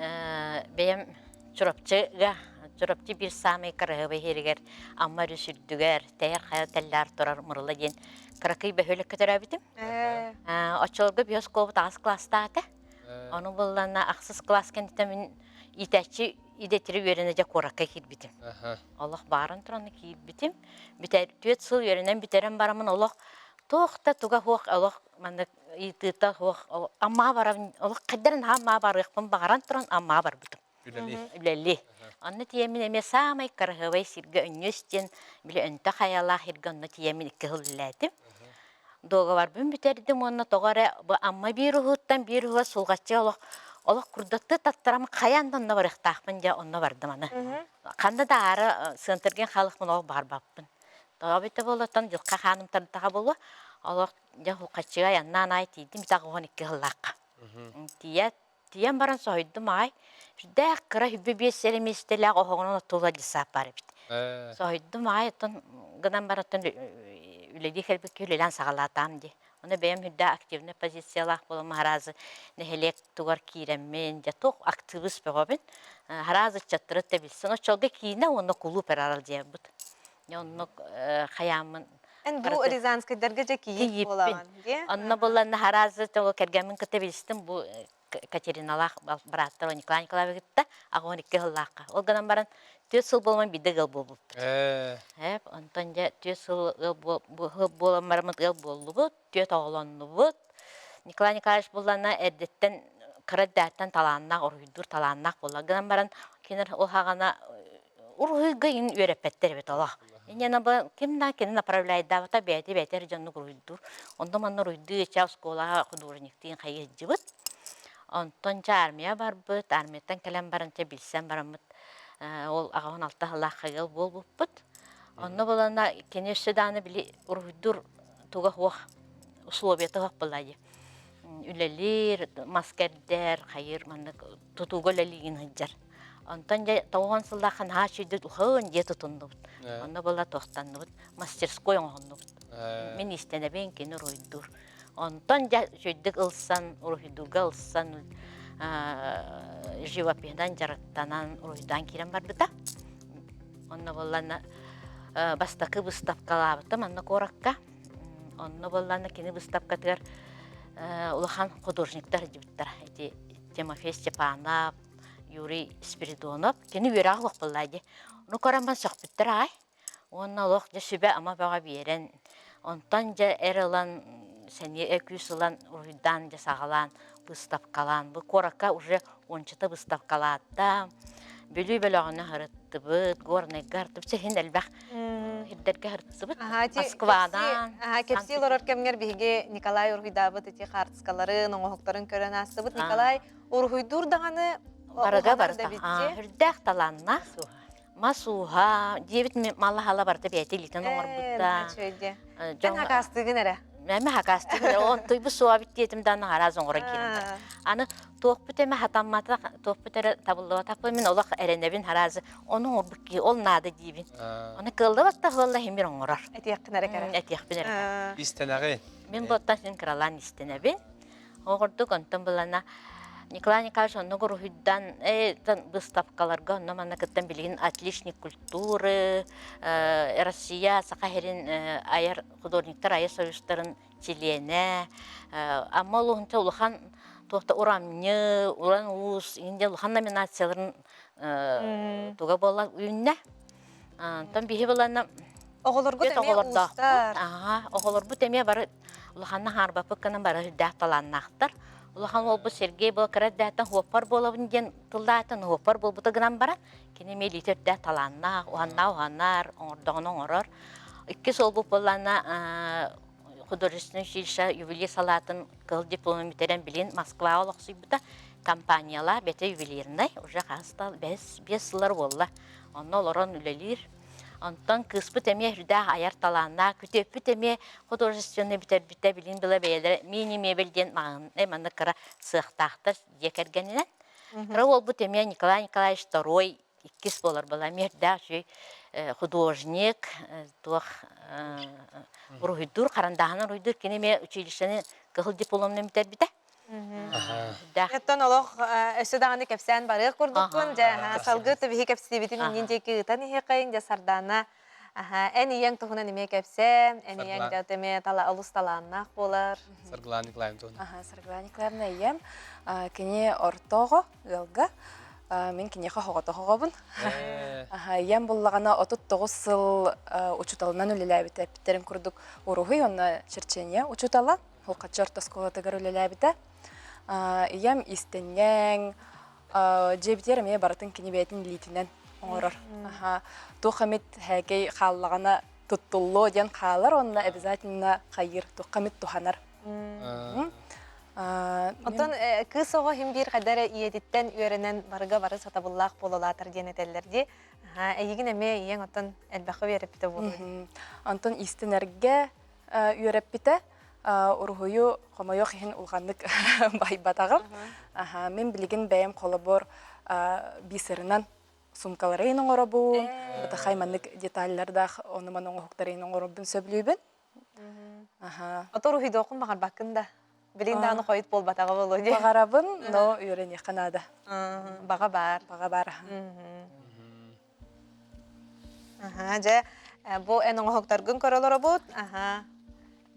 бэйэм Чурапчыга Чурапчы биир саамай кыраһыабай иһиригэр Амма өрүс үрдүгэр Тэйэр хайа тэллээр турар Мырыла диэн кыракый бөһүөлэккэ төрөөбүтүм. Оччолорго биоскуолабыт аҕыс кылаастаах этэ. Ону буллана ахсыс кылаас кэнниттэн мин иитээччи идэтири үөрэнэ дьэ куоракка киирбитим. Олох баарын туран киирбитим. Бүтэр түөрт сыл үөрэнэн бүтэрэн бараммын олох туох да туга суох олох маннык ыйытыыта суох Аммаҕа барабын олох хайдах эрэ Аммаҕа барыахпын баҕаран туран Аммаҕа барбытым. Үлэлии. Үлэлии. Онно тиийэммин эмиэ саамай кыраһыабай сиргэ Өнньүөс диэн били өнтө хайалаах сиргэ онно тиийэммин икки сыл үлэлээтим. Дуогабарбын бүтэрдим уонна тоҕо эрэ бу Амма биир уһуттан биир уһуга Сулҕаччы олох олох курдаттыы таттарам хайаан да онно барыахтаахпын дьэ онно бардым аны. Ханна да аара сыантыргын хаалыахпын олох баҕарбаппын. Тоҕо эбитэ буолуоттан дьылха хааным тардыха буолуо. Олох дьэ Сулҕаччыга айаннаан аай тиийдим итак 12 сыллаахха. Тиийээт Тиийэн баран соһуйдум аҕай. Сүрдээх кыра үбү биэс эрэ миэстэлээх оһоҕунан оттуллар десант баар эбит. Соһуйдум аҕай, оттон гынан баран оттон үлэлии кэлбиккэ үлэлээн саҕалаатаам дии. Ону бэйэм үрдээх активнай позициялаах буолан араазы нэһилиэк тугар киирэммин, дьэ туох актыбыыс бөҕөбүн. Араас ыччаттары да билсэн, оччолорго киинэ уонна кулууп эрэ аралдьыйарбыт. Дьэ оннук хайааммын Эн бу Рязанскайдарга дьэ кийиит буолаҕын дии? Онно булланна араазы кэргэммин кытта билистим бу Катериналаах бырааттар Николай Николаевич кытта 82 сыллаахха. Ол гынан баран түөрт сыл буолан биирдэ ыал буолбуппут. Эп, онтон дьэ түөрт сыл ыал буолан бараммыт ыал буоллубут, түөрт оҕолоннубут. Николай Николаевич буллана эрдэттэн кыра эрдээттэн талааннаах, уруһуйдуур талааннаах буолла. Гынан баран кинилэр ол хаҕана уруһуйга иҥин үөрэппэттэр эбит олох. Инньэ бу ким да кини направляйдаабата бэйэтэ бэйэтэ дьоннук уруһуйдуур. Онно манна уруһуйдуу ичэ оскуолаҕа художниктыын хайыы сылдьыбыт. Онтон дьэ армия барбыт, армияттан кэлэн баран дьэ билсэн бараммыт ол аҕаһын алта сыллаах ыал буолбуппут. Онно булана кини өссө даҕаны били уруһуйдуур туга суох, условията суох буолла дии. Үлэлиир, мас кэрдэр, хайыыр маннык тутууга үлэлиигин сылдьар. Онтон дьэ тоҕуон сыллаахха наһаа үчүгэйдик уһун дьиэ тутуннубут. Онно буолла туохтанныбыт, мастерской оҥоһуннубут. Мин иистэнэбин, кини уруһуйдуур. Онтон дьэ үчүгэйдик ылсан, уруһуйдуурга ылсан, живопиһынан дьарыктанан уруһуйдаан киирэн барбыта. Онно буоллана бастакы выставкалаабытым манна куоракка. Онно буоллана кини выставкатыгар улахан художниктар сылдьыбыттара. Ити Тимофей Степанов, Юрий Спиридонов кини үөрэҕэ суох буоллаа дии. Ону көрөн баран сөхпүттэр аҕай. Уонна олох дьэ сүбэ-ама бөҕө биэрэн, онтон дьэ эр ылан, сэниэ күүс ылан уруһуйдаан дьэ саҕалаан, быыстапкалаан. Бу куоракка уже уончата быыстапкалаата. Бүлүү бөлөҕүнэ сырыттыбыт, Горнайга сырыттыбыт, син элбэх сирдэргэ сырыттыбыт. Москвадан. Кэпсии олорор кэмҥэр биһиги Николай уруһуйдаабыт ити хаартыскаларын, оҥоһуктарын көрөн аастыбыт. Николай уруһуйдуур даҕаны барыга барыта үрдээх талааннаах мас ууһа диэбит малаһала барыта бэйэтэ илиитин оҥорбута. Дьон хакаастыыгын эрэ. Мэмэ хакаастыгын эрэ. Онтуйбут суобит диэтим да араас оҥорон киирэн барар. Аны туохпут эмэ хатамматах, туохпут эрэ табыллыбатах мин олох эрэнэбин хараазы ону оҥорбут киһи ол наада диибин. Аны кыаллыбат да кыалла химир оҥорор. Этиэххин эрэ кэрэ. Этиэхпин эрэ кэрэ. Истэнэҕин. Мин буоттан син кыралаан истэнэбин. Ол курдук онтон былана Николай Николаевич оннук уруһуйдан быыстапкаларга онно манна кыттан билигин отличник культуры Россия Саха сирин айар художниктар айар союзтарын чилиэнэ Амма улууһунта улахан туохта урамньы уран уус инде улахан номинацияларын туга буолла үүннэ онтон биһи булана Оҕолоргут эмиэ уустар. Аха, оҕолорбут эмиэ бары улаханна хаарбаппыт гынан бары үрдээх талааннаахтар. Улахан уолбут Сергей буол кыра эрдээттэн хуоппар буолабын диэн тыллаатын хуоппар буолбута гынан баран, кини эмиэ илиитэ үрдээх талааннаах, уһаннаа уһанар, оҥордоҕуна оҥорор. Иккис уолбут буоллаана художественный училище ювелир салаатын кыһыл дипломун бүтэрэн билин Москваҕа олохсуйбута. Компаниялаах бэтэ ювелирнай, уже хас да 5 сыллар буолла. Онно олорон үлэлиир. Онтон кыыспыт эмиэ үрдээх айар талааннаах, күтүөппүт эмиэ художественнай бүтэрбитэ, билин была бэйэлэрэ мини-мебель диэн маҕаһыыннай маннык кыра сыахтаахтар дьиэ кэргэнинэн. Кыра уолбут эмиэ Николай Николаевич Второй иккис буолар была эмиэ үрдээх үчүгэй художник, туох уруһуйдуур, харандааһынан уруһуйдуур, кини эмиэ училищены кыһыл дипломунан бүтэрбитэ. Оттон олох өссө даҕаны кэпсээн барыах курдукпун. Дьэ, салгыы биһи кэпсиибитин иннин диэки ыытан иһиэхэйин. Дьэ, Сардаана, эн ийэҥ туһунан эмиэ кэпсээ. Эн ийэҥ дьэ эмиэ олус талааннаах буолар. Саргылаана Николаевна туһунан. Саргылаана Николаевна ийэм кини ортоҕо ыалга мин киниэхэ оҕото оҕобун. Ийэм буллаҕына 39 сыл учууталынан үлэлээбитэ. Эппиттэрин курдук уруһуй уонна черчение учуутала. Холкаччы орто оскуолатыгар үлэлээбитэ. Ийэм иистэнньэҥ, дьиэбитигэр эмиэ барытын кини бэйэтин илиитинэн оҥорор. Туох эмит һээкэй хааллаҕына туттуллуо диэн хаалар уонна обязательно хайыыр, туохха эмит туһанар. Оттон кыыс оҕо иһин биир хайда эрэ ийэтиттэн үөрэнэн барыга бары сатабыллаах буолалаатар диэн этэллэр дии. Эйигин эмиэ ийэҥ оттон элбэххэ үөрэппитэ буолуо. Онтон иистэнэргэ үөрэппитэ. Уруһуйу хомойуох иһин улаханнык байбатаҕым. Мин билигин бэйэм холобур бисерынан сумкаларын оҥоробун, бытахай маннык деталлардаах ону-маны оҥоһуктарын оҥоробун сөбүлүүбүн. Ото уруһуйдуоххун баҕарбаккын да? Билигин даҕаны хойут буолбатаҕа буолуо дии. Баҕарабын, но үөрэниэххэ наада. Баҕа баар. Баҕа баар. Аһаа, дьэ, бу эн оҥоһуктаргын көрө олоробут. Аһаа.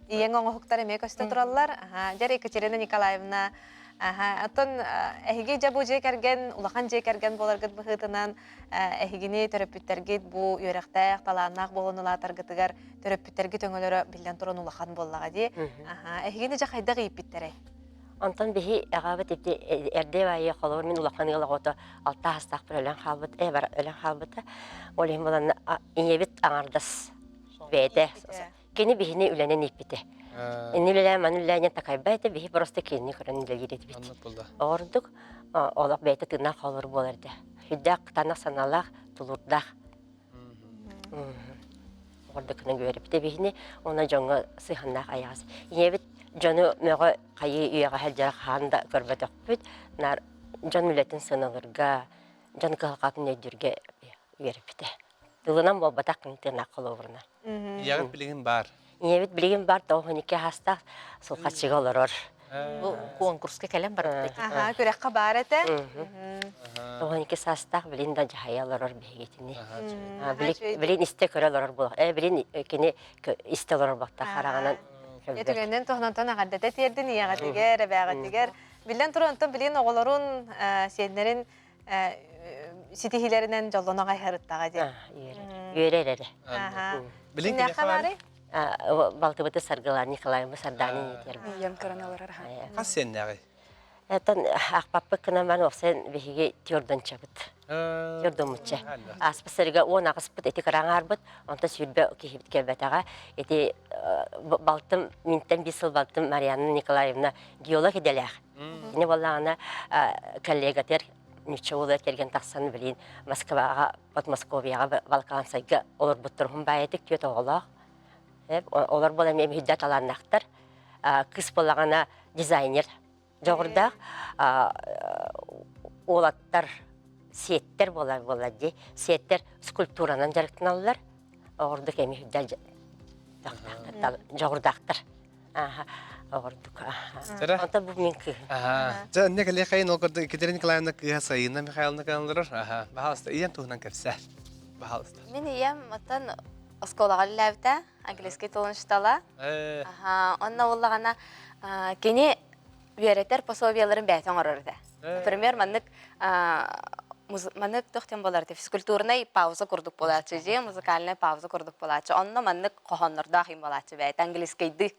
Ийэҥ оҥоһуктар эмиэ көстө тураллар. Аһаа, дьэ, Екатерина Николаевна, аһаа, оттон эһиги дьэ бу дьиэ кэргэн, улахан дьиэ кэргэн буоларгыт быһыытынан, эһигини төрөппүттэргит бу үөрэхтээх, талааннаах буолан улаатаргытыгар төрөппүттэргит өҥөлөрө биллэн туран улахан буоллаҕа дии. Аһаа, эһигини дьэ хайдах ииппиттэрэй? Онтон биһи аҕабыт ити эрдэ баайы холобур мин улахан ыал оҕото алта аастаахпар өлөн хаалбыт э бар өлөн хаалбыта. Ол иһин булан ийэбит аҥардас бэйэтэ кини биһини үлэнэн ииппитэ. Инни үлэлээн маны үлэлээн такайба этэ биһи просто кинини көрөн үлэлиир этибит. Ордук олох бэйэтэ тыыннаах холобур буолар этэ. Сүрдээх кытаанах санаалаах, тулуурдаах. Ордукунан үөрэппитэ биһини уонна дьоҥҥо сыһыаннаах айаҕас. Ийэбит дьону мөҕө хайыы үйэҕэ сылдьара хаһан да көрбөтөхпүт. Наар дьон үлэтин сыаналыырга, дьон кыһалҕатын өйдүүргэ үөрэппитэ. Тылынан буолбатах тыыннаах холобурунан. Ийэҕит билигин баар. Ийэбит билигин бар 92 аастаах сулхаччыга олорор. Бу конкурска кэлэн барбыта. Аха, күрэххэ баар этэ. 92 саастаах билин да дьаһайа олорор биһигитини. Билин истэ көрө олорор буолар. Э билин кини истэ олорор буолта хараҕынан. Түгэннэн туһунантан эҕэрдэтэ тиэрдин ийэҕитигэр, эбээҕитигэр. Биллэн туран, онтон билин оҕолорун, сиэннэрин. ситиһиилэринэн дьоллоно аҕай диэн. Үөрэр эрэ. Билин кимиэхэ баарый? Балтыбыты Саргылан Николаевна Сардаанин иитэр. Ийэм көрөн олорор. Хас сиэннээҕий? Этон аахпаппыт гынан баран уопсайан биһиги тюрдончабыт. Тюрдоммутча. Ааспыт сырыга 18-пыт ити кыраҥаарбыт, онтон сүүрбэ киһибит кэлбэтэҕэ. Ити балтым, минтэн биир сыл балтым Марианна Николаевна геолог идэлээх. Кини буоллаҕына коллегатыгар нучча уолугар кэргэн тахсан билин Москваҕа, Подмосковьеҕа Балкансайга олорбуттар уһун баайытык түөрт оҕолоох. Олор буолан эмиэ биһирдэ талааннаахтар. Кыыс буоллаҕына дизайнер дьоҕурдаах. Уолаттар сиэттэр буолар буолар дии. Сиэттэр скульптуранан дьарыктаналлар. Оҕурдук эмиэ үрдэл дьоҕурдаахтар. Оҕурдук. Онтон бу мин кыыһым. Дьэ, инне кэлиэхэйин ол курдук Екатерина Николаевна кыыһа Сайыына Михайловна кэлэн Аха, баһаалыста, ийэм туһунан кэпсээр. Баһаалыста. Мин ийэм оттон оскуолаҕа үлэлээбитэ, английский тылын учуутала. Аха, онно буоллаҕына кини үөрэтэр пособиеларын бэйэтэ оҥорор этэ. Например, маннык маннык туох диэн буолар физкультурнай пауза курдук буолааччы дьиэ музыкальная пауза курдук буолааччы. Онно маннык хоһооннордоох им буолааччы бэйэтэ английскайдыы.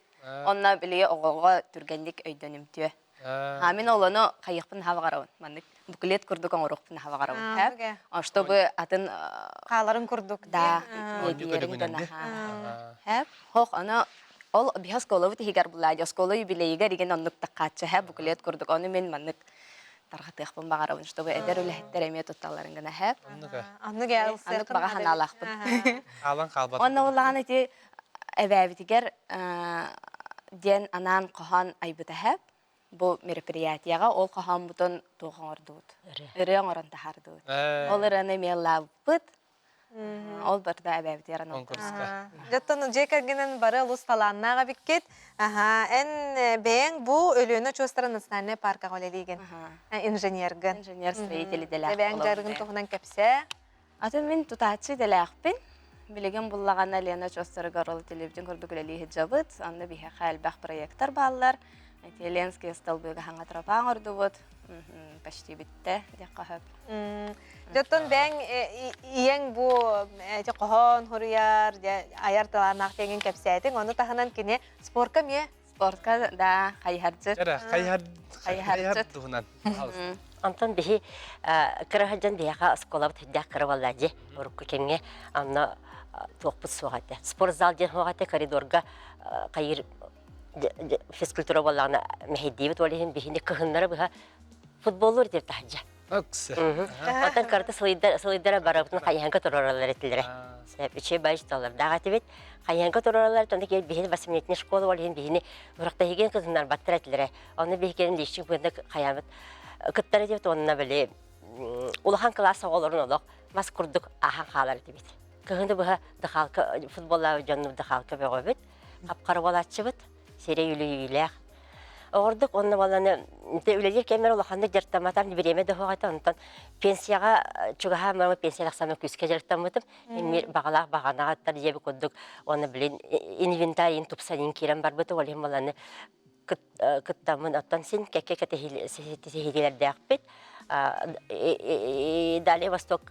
Онно били оҕоҕо түргэнник өйдөнүмтүө. А мин олону хайыахпын наһаа баҕарабын. Маннык буклет курдук оҥоруохпун наһаа баҕарабын. Чтобы атын хааларын курдук да Хох аны ол биһи оскуолабыт иһигэр булаа оскуола юбилейигэр игин оннук таккааччы һэ буклет курдук ону мин маннык тарҕатыахпын баҕарабын чтобы эдэр үлэһиттэр эмиэ тутталларын гына һэ Оннук оннук баҕа санаалаахпын. Хаалан хаалбат. Онно буллаҕына ити эбээбитигэр диэн анаан хоһоон айбыта һэ бу мероприятияҕа ол хоһооммутун туох оҥордубут ырыа оҥорон таһаардыбыт ол ырыаны эмиэ ыллаабыппыт ол барыта эбээбитигэр Конкурска. Дьоттон дьиэ кэргэнин бары олус талааннаах эбиккит. Аха, эн бэйэҥ бу Өлүөнэ очуостара национальнай паркаҕа үлэлиигин. Инженергын. Инженер-строитель идэлээх. Бэйэҥ дьарыгын туһунан кэпсээ. Атын мин тутааччы идэлээхпин. Билигин буллаҕына Лена очуостарыгар ол телевидение курдук үлэлии сылдьабыт. Онно биһиэхэ элбэх проектар бааллар. Ити Ленские столбыга хаҥа тропа оҥордубут. Почти бүттэ диэххэ сөп. Дьоттон бэйэҥ ийэҥ бу эти хоһоон хоруйар, айар талааннаах диэҥин кэпсээтиҥ. Ону таһынан кини спорка эмиэ Спортка да хайыһардьыт. Эрэ, хайыһар хайыһар туһунан. Онтон биһи кыра сылдьан биһиэхэ оскуолабыт үрдээх кыра буолла дии урукку кэмҥэ онно туохпут суох этэ. Спортзал диэн суох этэ коридорга хайыр физкультура буоллаҕына мэһэйдиибит ол иһин биһини кыһыннары быһа футболлуур этибит таһырдьа. Оттон кырата сылыйдара барыбытын хайыһанка турараллар этилэрэ. Үчүгэй баайы толордаах этибит. Хайыһанка турараллар, онно киһи биһини восьмилетний школа ол иһин биһини урактаһыгын кытыннарбаттар этилэрэ. Онно биһигин личник быһыытынан хайаабыт кыттар этибит уонна били улахан кылаас оҕолорун олох мас курдук ааһан хаалар этибит. Кыһыны быһа дыхалка футболлаабыт дьонну дыхалка бөҕөбүт, хапхара буолааччыбыт, сирэй үлүйүүлээх. Оҕордук онно буолланы үлэлиир кэммэр улаханнык дьарыктамматам бириэмэ да суох этэ онтон пенсияҕа чугаһаан баран пенсия тахсаммын күүскэ дьарыктаммытым эмиэ баҕалаах баҕанаҕыттар диэби курдук уонна билин инвентарийын тупсанын киирэн барбыта ол иһин буолланы кыттаммын оттон син кэккэ кэтэһиилэрдээхпит Далее Восток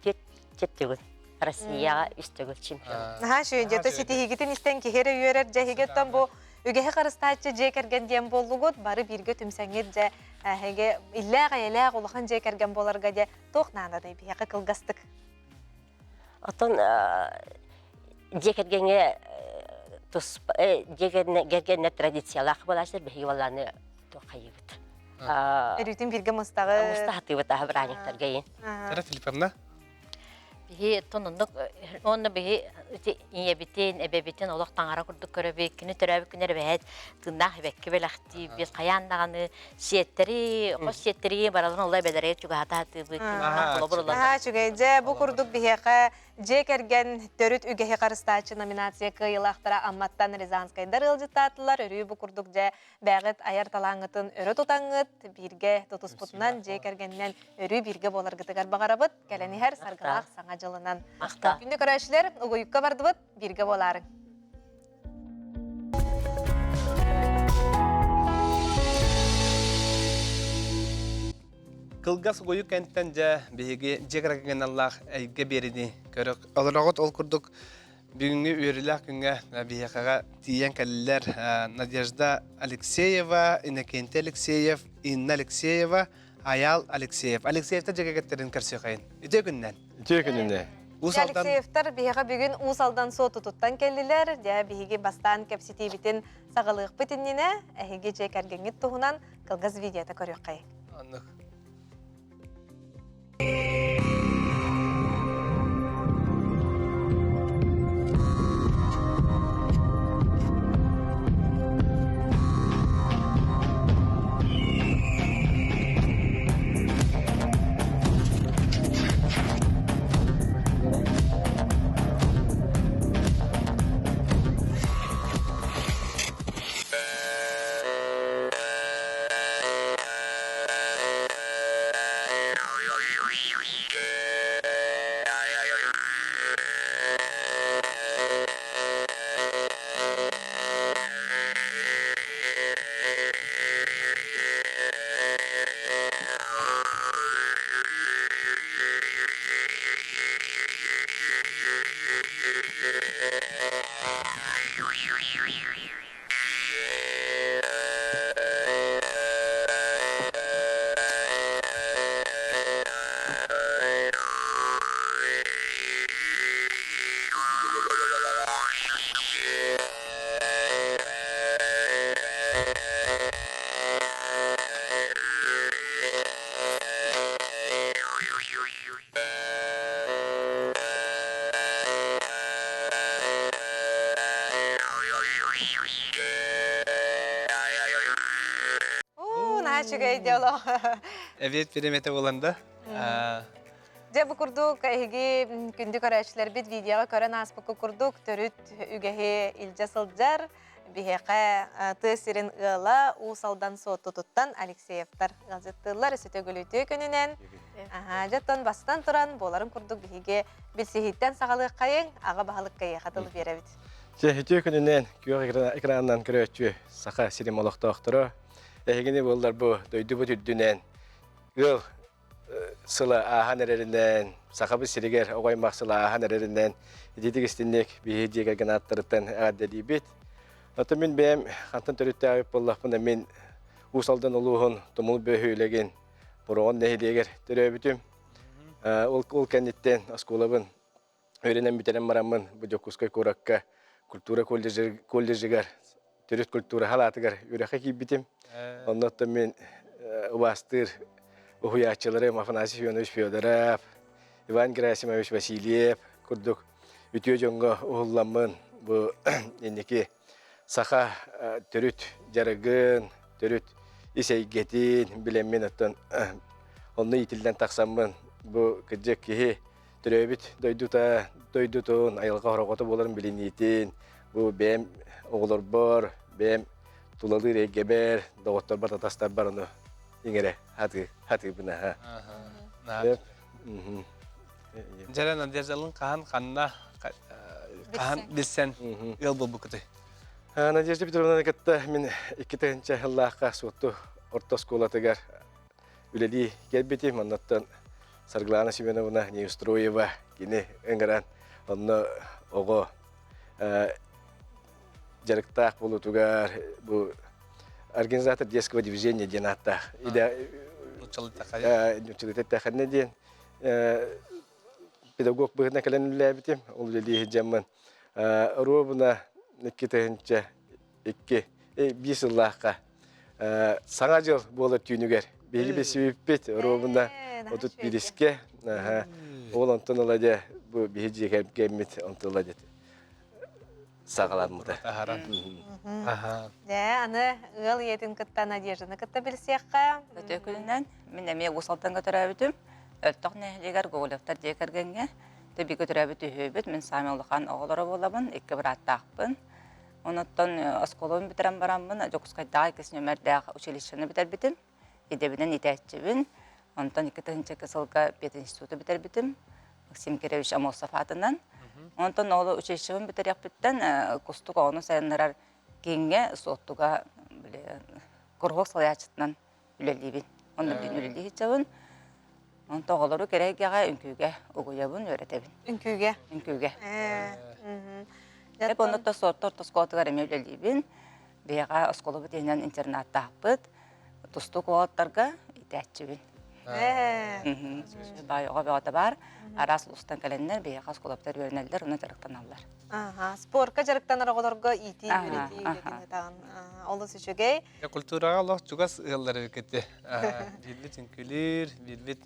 Түөрт төгүл. Россияҕа үс төгүл чемпион. Наһаа үчүгэй дьэ ситиһиигитин истэн киһи эрэ үөрэр дьэ эһиги бу үгэһи харыстааччы дьиэ кэргэн диэн буоллугут бары бииргэ түмсэҥҥит дьэ эһиги иллээх-эйэлээх улахан дьиэ кэргэн буоларга дьэ туох нааданый биһиэхэ кылгастык Оттон дьиэ кэргэҥҥэ туспа дьиэ кэргэннэр традициялаах буолааччылар биһиги буоллааны туох хайыыбыт. Өрүүтүн бииргэ мустаҕы. Муста хатыыбыт аһа бырааһынньыктарга иин. Сара Филипповна. Биһи тонуннук уонна биһи ийэбитин, эбэбитин олох таҥара курдук көрөбүт. Кини төрөөбүт күнэр эбэһээт тыыннаах эбэкки бэлэхтиибит. Хайаан даҕаны сиэттэри, хос сиэттэри бараларын олла эбэлэрэ чугаһата сатыыбыт. Холобур ылан. Наһаа үчүгэй. Дьэ, бу курдук биһиэхэ Дьиэ кэргэн төрүт үгэһи харыстааччы номинация кыайыылаахтара Амматтан Рязанскайдар ыалдьыттаатылар. Өрүү бу курдук дьэ бэйэҕит айар талааҥҥытын өрө тутаҥҥыт, бииргэ тутуспутунан, дьиэ кэргэнинэн өрүү бииргэ буоларгытыгар баҕарабыт. Кэлэн иһэр саргылаах саҥа дьылынан. Күндү көрөөччүлэр, угуйукка бардыбыт, бииргэ буолаарыҥ. Кылгас угуйук кэнтэн дьэ биһиги дьиэ кэргэнналлаах эйгэ биэрини көрө олороҕут. Ол курдук бүгүҥҥү үөрүүлээх күҥҥэ биһиэхэҕэ тиийэн кэллилэр Надежда Алексеева, Иннокентий Алексеев, Инна Алексеева, Айаал Алексеев. Алексеевтар дьиэ кэргэттэрин көрсүөххэйин. Үтүө күннэн. Үтүө күнүнэн. Уус Алдан Алексеевтар биһиэхэ бүгүн Уус Алдан Суотутуттан кэллилэр. Дьэ, биһиги бастаан кэпсэтиибитин саҕалыахпыт иннинэ, эһиги дьиэ кэргэҥҥит туһунан кылгас видеота көрүөххэйиҥ. Оннук. Уу, наһаа үчүгэй диалог. Эбиэт бириэмэтэ буолан да. Дьэ бу курдук эһиги күндү көрөөччүлэрбит видеоҕа көрөн ааспыкка курдук төрүт үгэһи илдьэ сылдьар биһиэхэ тыа сирин ыала Уус Алдан Суоттутуттан Алексеевтар ыалдьыттыыллар өссө төгүл үтүө күнүнэн. Аһаа, дьэ оттон бастан туран буоларын курдук биһиги билсиһииттэн саҕалыаххайыҥ, аҕа баһылыкка эйиэхэ тыл биэрэбит. Дьэ, үтүө күнүнэн күөх экранынан көрөөччү Саха сирин олохтоохторо эһигини буоллар бу дойдубут үрдүнэн ыал сыла ааһан эрэринэн, Сахабыт сиригэр оҕо аймах сыла ааһан эрэринэн ититик истинник биһи дьиэ кэргэн ааттарыттан эҕэрдэлиибит. Оттон мин бэйэм хантан төрүттээҕит буоллахпына мин Уус Алдан улууһун Тумул бөһүөлэгин Бороҕон нэһилиэгэр төрөөбүтүм. Ол, ол кэнниттэн оскуолабын үөрэнэн бүтэрэн бараммын бу Дьокуускай куоракка культура колледжыгар төрүт культура халаатыгар үөрэххэ киирбитим. Онно оттон мин убаастыыр уһуйааччыларым Афанасий Фионович Федоров, Иван Герасимович Васильев курдук үтүө дьоҥҥо уһулламмын бу инники саха төрүт дьарыгын, төрүт ис эйгэтин билэммин оттон онно иитиллэн тахсаммын бу кырдьык киһи төрөөбүт дойдута, дойдутун, айылҕа хороҕото буоларын билиниитин, бу бэйэм оҕолорбор, бэйэм тулалыыр эйгэбэр, доҕотторбор, татастарбар ону иҥэрэ хатыы, хатыыбын аха. Дьэрэ Надеждалын хаһан ханна хаһан билсэн ыал буолбуккутуй? Надежда Петровнаны кытта мин 2 сыллаахха Суотту орто оскуолатыгар үлэлии кэлбитим. Оннуттан Саргылана Семеновна Неустроева кини ыҥыран онно оҕо дьарыктаах буолуутугар бу организатор детского движения диэн ааттаах нууччалыы эттэххинэ диэн педагог быһыытынан кэлэн үлэлээбитим. Ол үлэлии сылдьаммын оруобуна 2002 биир сыллаахха Саҥа дьыл буолар түүнүгэр биһиги билсибиппит оруобуна 31-искэ ол онтон ыла дьэ бу биһи дьиэ кэргэммит онтон ыла дьэ саҕаламмыта. Дьэ, аны ыал ийэтин кытта Надежданы кытта билсиэххэ. Өтө күнүнэн мин эмиэ Уус Алданга төрөөбүтүм. Өлтөх нэһилиэгэр Гоголевтар дьиэ кэргэҥҥэ Төбүгэ төрөөбүт үһүөбүт. Мин саамай улахан оҕолоро буолабын, икки бырааттаахпын. Онуттан оскуолабын бүтэрэн бараммын Дьокуускайдааҕы иккис нүөмэрдээх училищены бүтэрбитим. Идэбинэн иитээччибин. Онтон 2002 сылга пединституту бүтэрбитим. Максим Кирович Амосов аатынан. Онтон ол училищебын бүтэриэхпиттэн Кустук оҕону сайыннарар кииҥҥэ Суоттуга били куруһуок салайааччытынан үлэлиибин. Онно билигин үлэлии сылдьабын. Онто оҕолору кэрэ эйгэҕэ үҥкүүгэ угуйабын, үөрэтэбин. Үҥкүүгэ? Үҥкүүгэ. Эп онно Суотту орто оскуолатыгар эмиэ үлэлиибин. Биһиэхэ оскуолабыт иһинэн интернаттаахпыт. Тустуук уолаттарга иитээччибин. Баай оҕо бөҕөтө баар. Араас улуустан кэлэннэр биһиэхэ оскуолабытыгар үөрэнэллэр, онно дьарыктаналлар. Спорка дьарыктанар оҕолорго иитии, үөрэтии үлэтин ытаҕын. Олус үчүгэй. Культураҕа олох чугас ыаллар эбиккити. Биирбит үҥкүүлүүр, биирбит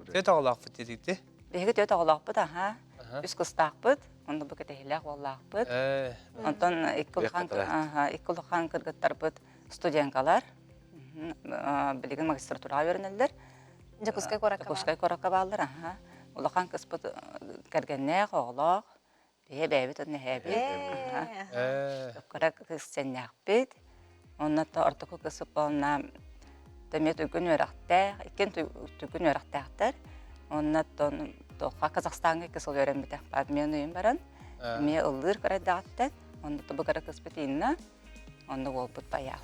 Төт оҕолоохпут диэтигити. Биһиги төт оҕолоохпут, аха. Үс кыстаахпыт, онно бу кэтэһиилээх уоллаахпыт. Онтон икки улахан, икки улахан кыргыттарбыт студенткалар. Билигин магистратураҕа үөрэнэллэр. Дьокуускай куоракка Дьокуускай куоракка бааллар, аха. Улахан кыспыт кэргэннээх, оҕолоох. Биһи бэйэбит онно эһээбит. Кыра кыыс сэннээхпит. Онно ортоку кыс уонна эмиэ туйгун үөрэхтээх, иккиэн туйгун үөрэхтээхтэр. Онно тоққа Казахстаҥҥа икки сыл үөрэммитэ. Обмен ыйын баран эмиэ ыллыыр кырайдаҕыттан. Онно бу кыра кыспыт Инна, онно уолбут Байаал.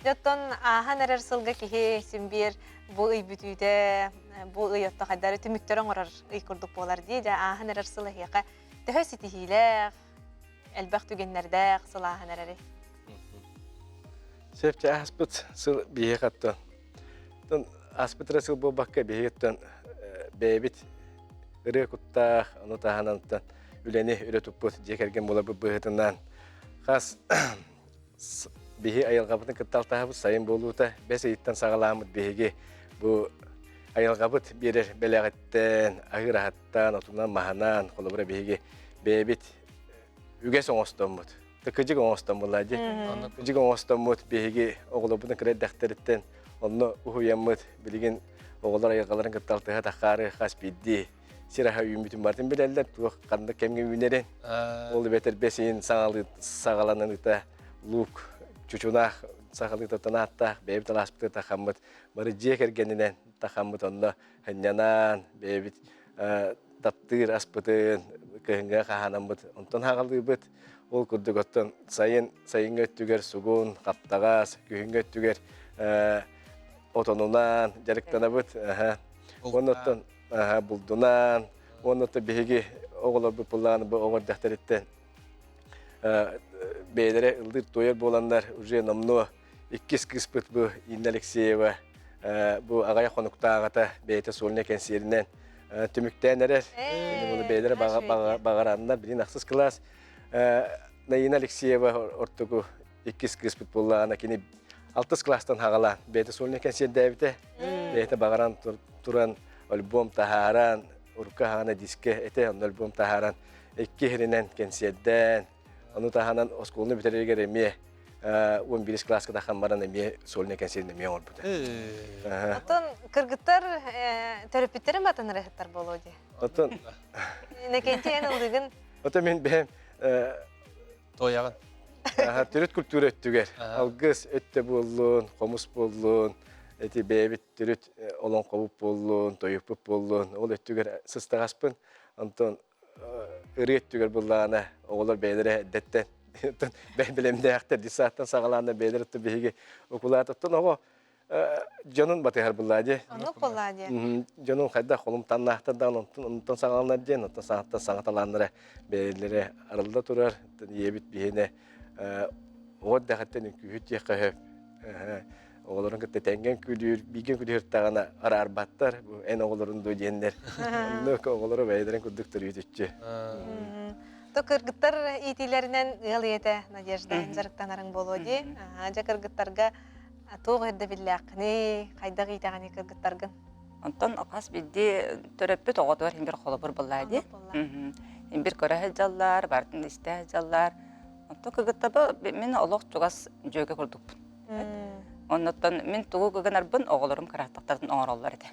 Дьоттон ааһан эрэр сылга киһи син биир бу ый бүтүүтэ, бу ый отто хайдары түмүктэр оҥорор ый курдук буолар дии. Дьэ ааһан эрэр сыл эһиэхэ төһө ситиһиилээх, элбэх түгэннэрдээх сыл ааһан эрэри? Сөп ааспыт сыл биһиэхэ оттон ааспыт эрэ сыл буолбакка биһиги бэйэбит ырыа куттаах, ону таһынан үлэни өрө туппут дьиэ кэргэн буоларбыт быһыытынан хас биһи айылҕабытын кытта алтыһабыт сайын буолуута бэс ыйыттан саҕалааммыт биһиги бу айылҕабыт биэрэр бэлэҕиттэн аһыыр аһыттан отунан маһынан холобура биһиги бэйэбит үгэс оҥостоммут кыдьык оҥостон буолла дии кыдьык оҥостоммут биһиги оҕолорбутун кыра эрдэхтэриттэн онно уһуйаммыт билигин оҕолор айылҕаларын кытта алтыһа тахаары хас биирдии сир аһа үүммүтүн барытын билэллэр, туох ханнык кэмҥэ үүнэрин. Ол эбэтэр бэс ыйын саҕаланыыта луук, чучунаах сахалыыта танааттаах, бэйэбит алааспытыгар тахаммыт, бары дьиэ кэргэнинэн тахаммыт онно сынньанан, бэйэбит таптыыр аспытын кыһыҥҥа хаһаанаммыт, онтон хаҕалыыбыт. Ол курдук оттон сайын сайыҥҥы өттүгэр сугун, хаптаҕас, күһүҥҥү өттүгэр отонунан дьарыктанабыт. Оннуттан булдунаан, уонна биһиги оҕолорбут былаан бу оҕо эрдэхтэриттэн бэйэлэрэ ыллыыр-туойар буоланнар уже номнуо иккис кыыспыт бу Инна Алексеева бу аҕай хонуктааҕыта бэйэтэ сольнай кэнсиэринэн түмүктээн эрэр. Буну бэйэлэрэ баҕараннар билин ахсыс кылаас Наина Алексеева ортоку иккис кыыспыт буоллаҕына кини алтыс кылаастан хаҕалаан бэйэтэ сольнай кэнсиэрдээбитэ. Бэйэтэ баҕаран туран альбом таһааран, урукку аһаҕана дискэ этэ, онно альбом таһааран икки иһиринэн кэнсиэрдээн, ону таһынан оскуоланы бүтэрэригэр эмиэ 11 кылааска тахан баран эмиэ сольнай кэнсиэрин эмиэ оҥорбута. Оттон кыргыттар төрөппүттэрин батан ырыһыттар буолуо дии. Оттон Иннокентий эн ыллыгын. Оттон мин бэйэм Туойаҕын. Төрүт культура өттүгэр алгыс өттө буоллун, хомус буоллун, эти бэйэбит төрүт олоҥхобут буоллун, тойукпут буоллун, ол өттүгэр сыстаҕаспын. Онтон ырыа өттүгэр буллаҕына оҕолор бэйэлэрэ эрдэттэн бэлэмнээхтэр десааттан саҕалаана бэйэлэрэ биһиги укулаатыттан оҕо дьонун батыһар буллаа дии. Оннук буллаа дии. Дьонун хайдах холумтаннаахтар даҕаны онтон онтон саҕаланар диэн, онтон саҥаттан саҥа талааннара бэйэлэрэ арылла турар. Ийэбит биһиэнэ оҕо эрдэҕиттэн үҥкүүһүт диэххэ сөп. Оҕолорун кытта тэҥҥэ үҥкүүлүүр, бииргэ үҥкүүлүүр араарбаттар. Бу эн оҕолорун дуо диэннэр. Оннук оҕолоро бэйэлэрин курдук төрүүтүччү. То кыргыттар иитиилэринэн ыал ийэтэ Надежда дьарыктанарыҥ буолуо дии. Дьэ кыргыттарга Туох ирдэбиллээххиний, хайдах иитэҕиний кыргыттаргын? Онтон хас биирдии төрөппүт оҕотугар иһин бир холобур буоллаа дии. Иһин бир көрө сылдьаллар, барытын истэ сылдьаллар. Онтон кыргыттарба мин олох чугас дьүөгэ курдукпун. Оннуттан мин тугу гынарбын оҕолорум кырааттахтарын оҥороллор этэ.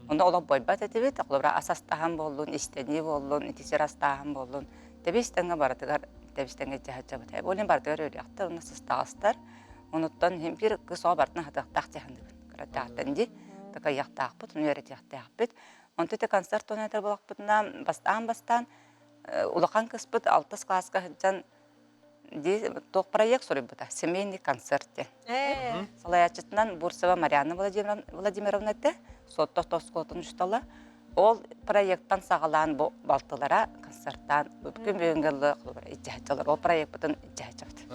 Онно олох бойбат этибит, холобура ас астаһан буоллун, истэнии буоллун, итисир астааһын буоллун, тэбис тэҥҥэ барытыгар тэбис тэҥҥэ дьаһаччабыт. Ол иһин барытыгар үөрүйэхтэр, онно сыстаҕастар. Онуттан иһин биир кыыс оҕо барытын аһатыахтаах дьаһаныыбын. Кыратаахтан дии, такайыахтаахпыт, ону үөрэтиэхтээхпит. Онтон ити концерт туһунан этэр буоллахпытына, бастаан-бастаан улахан кыыспыт алтыс кылааска сылдьан. Туох проект суруйбута семейный концерт диэн. Салайааччытынан Бурцева Марианна Владимировна этэ, Суотта оскуолатын учуутала. Ол проекттан саҕалаан бу балтылара концерттаан күн бүгүҥҥэ дылы иччэһэччилэр. Ол проекпытын иччэһэччэбит.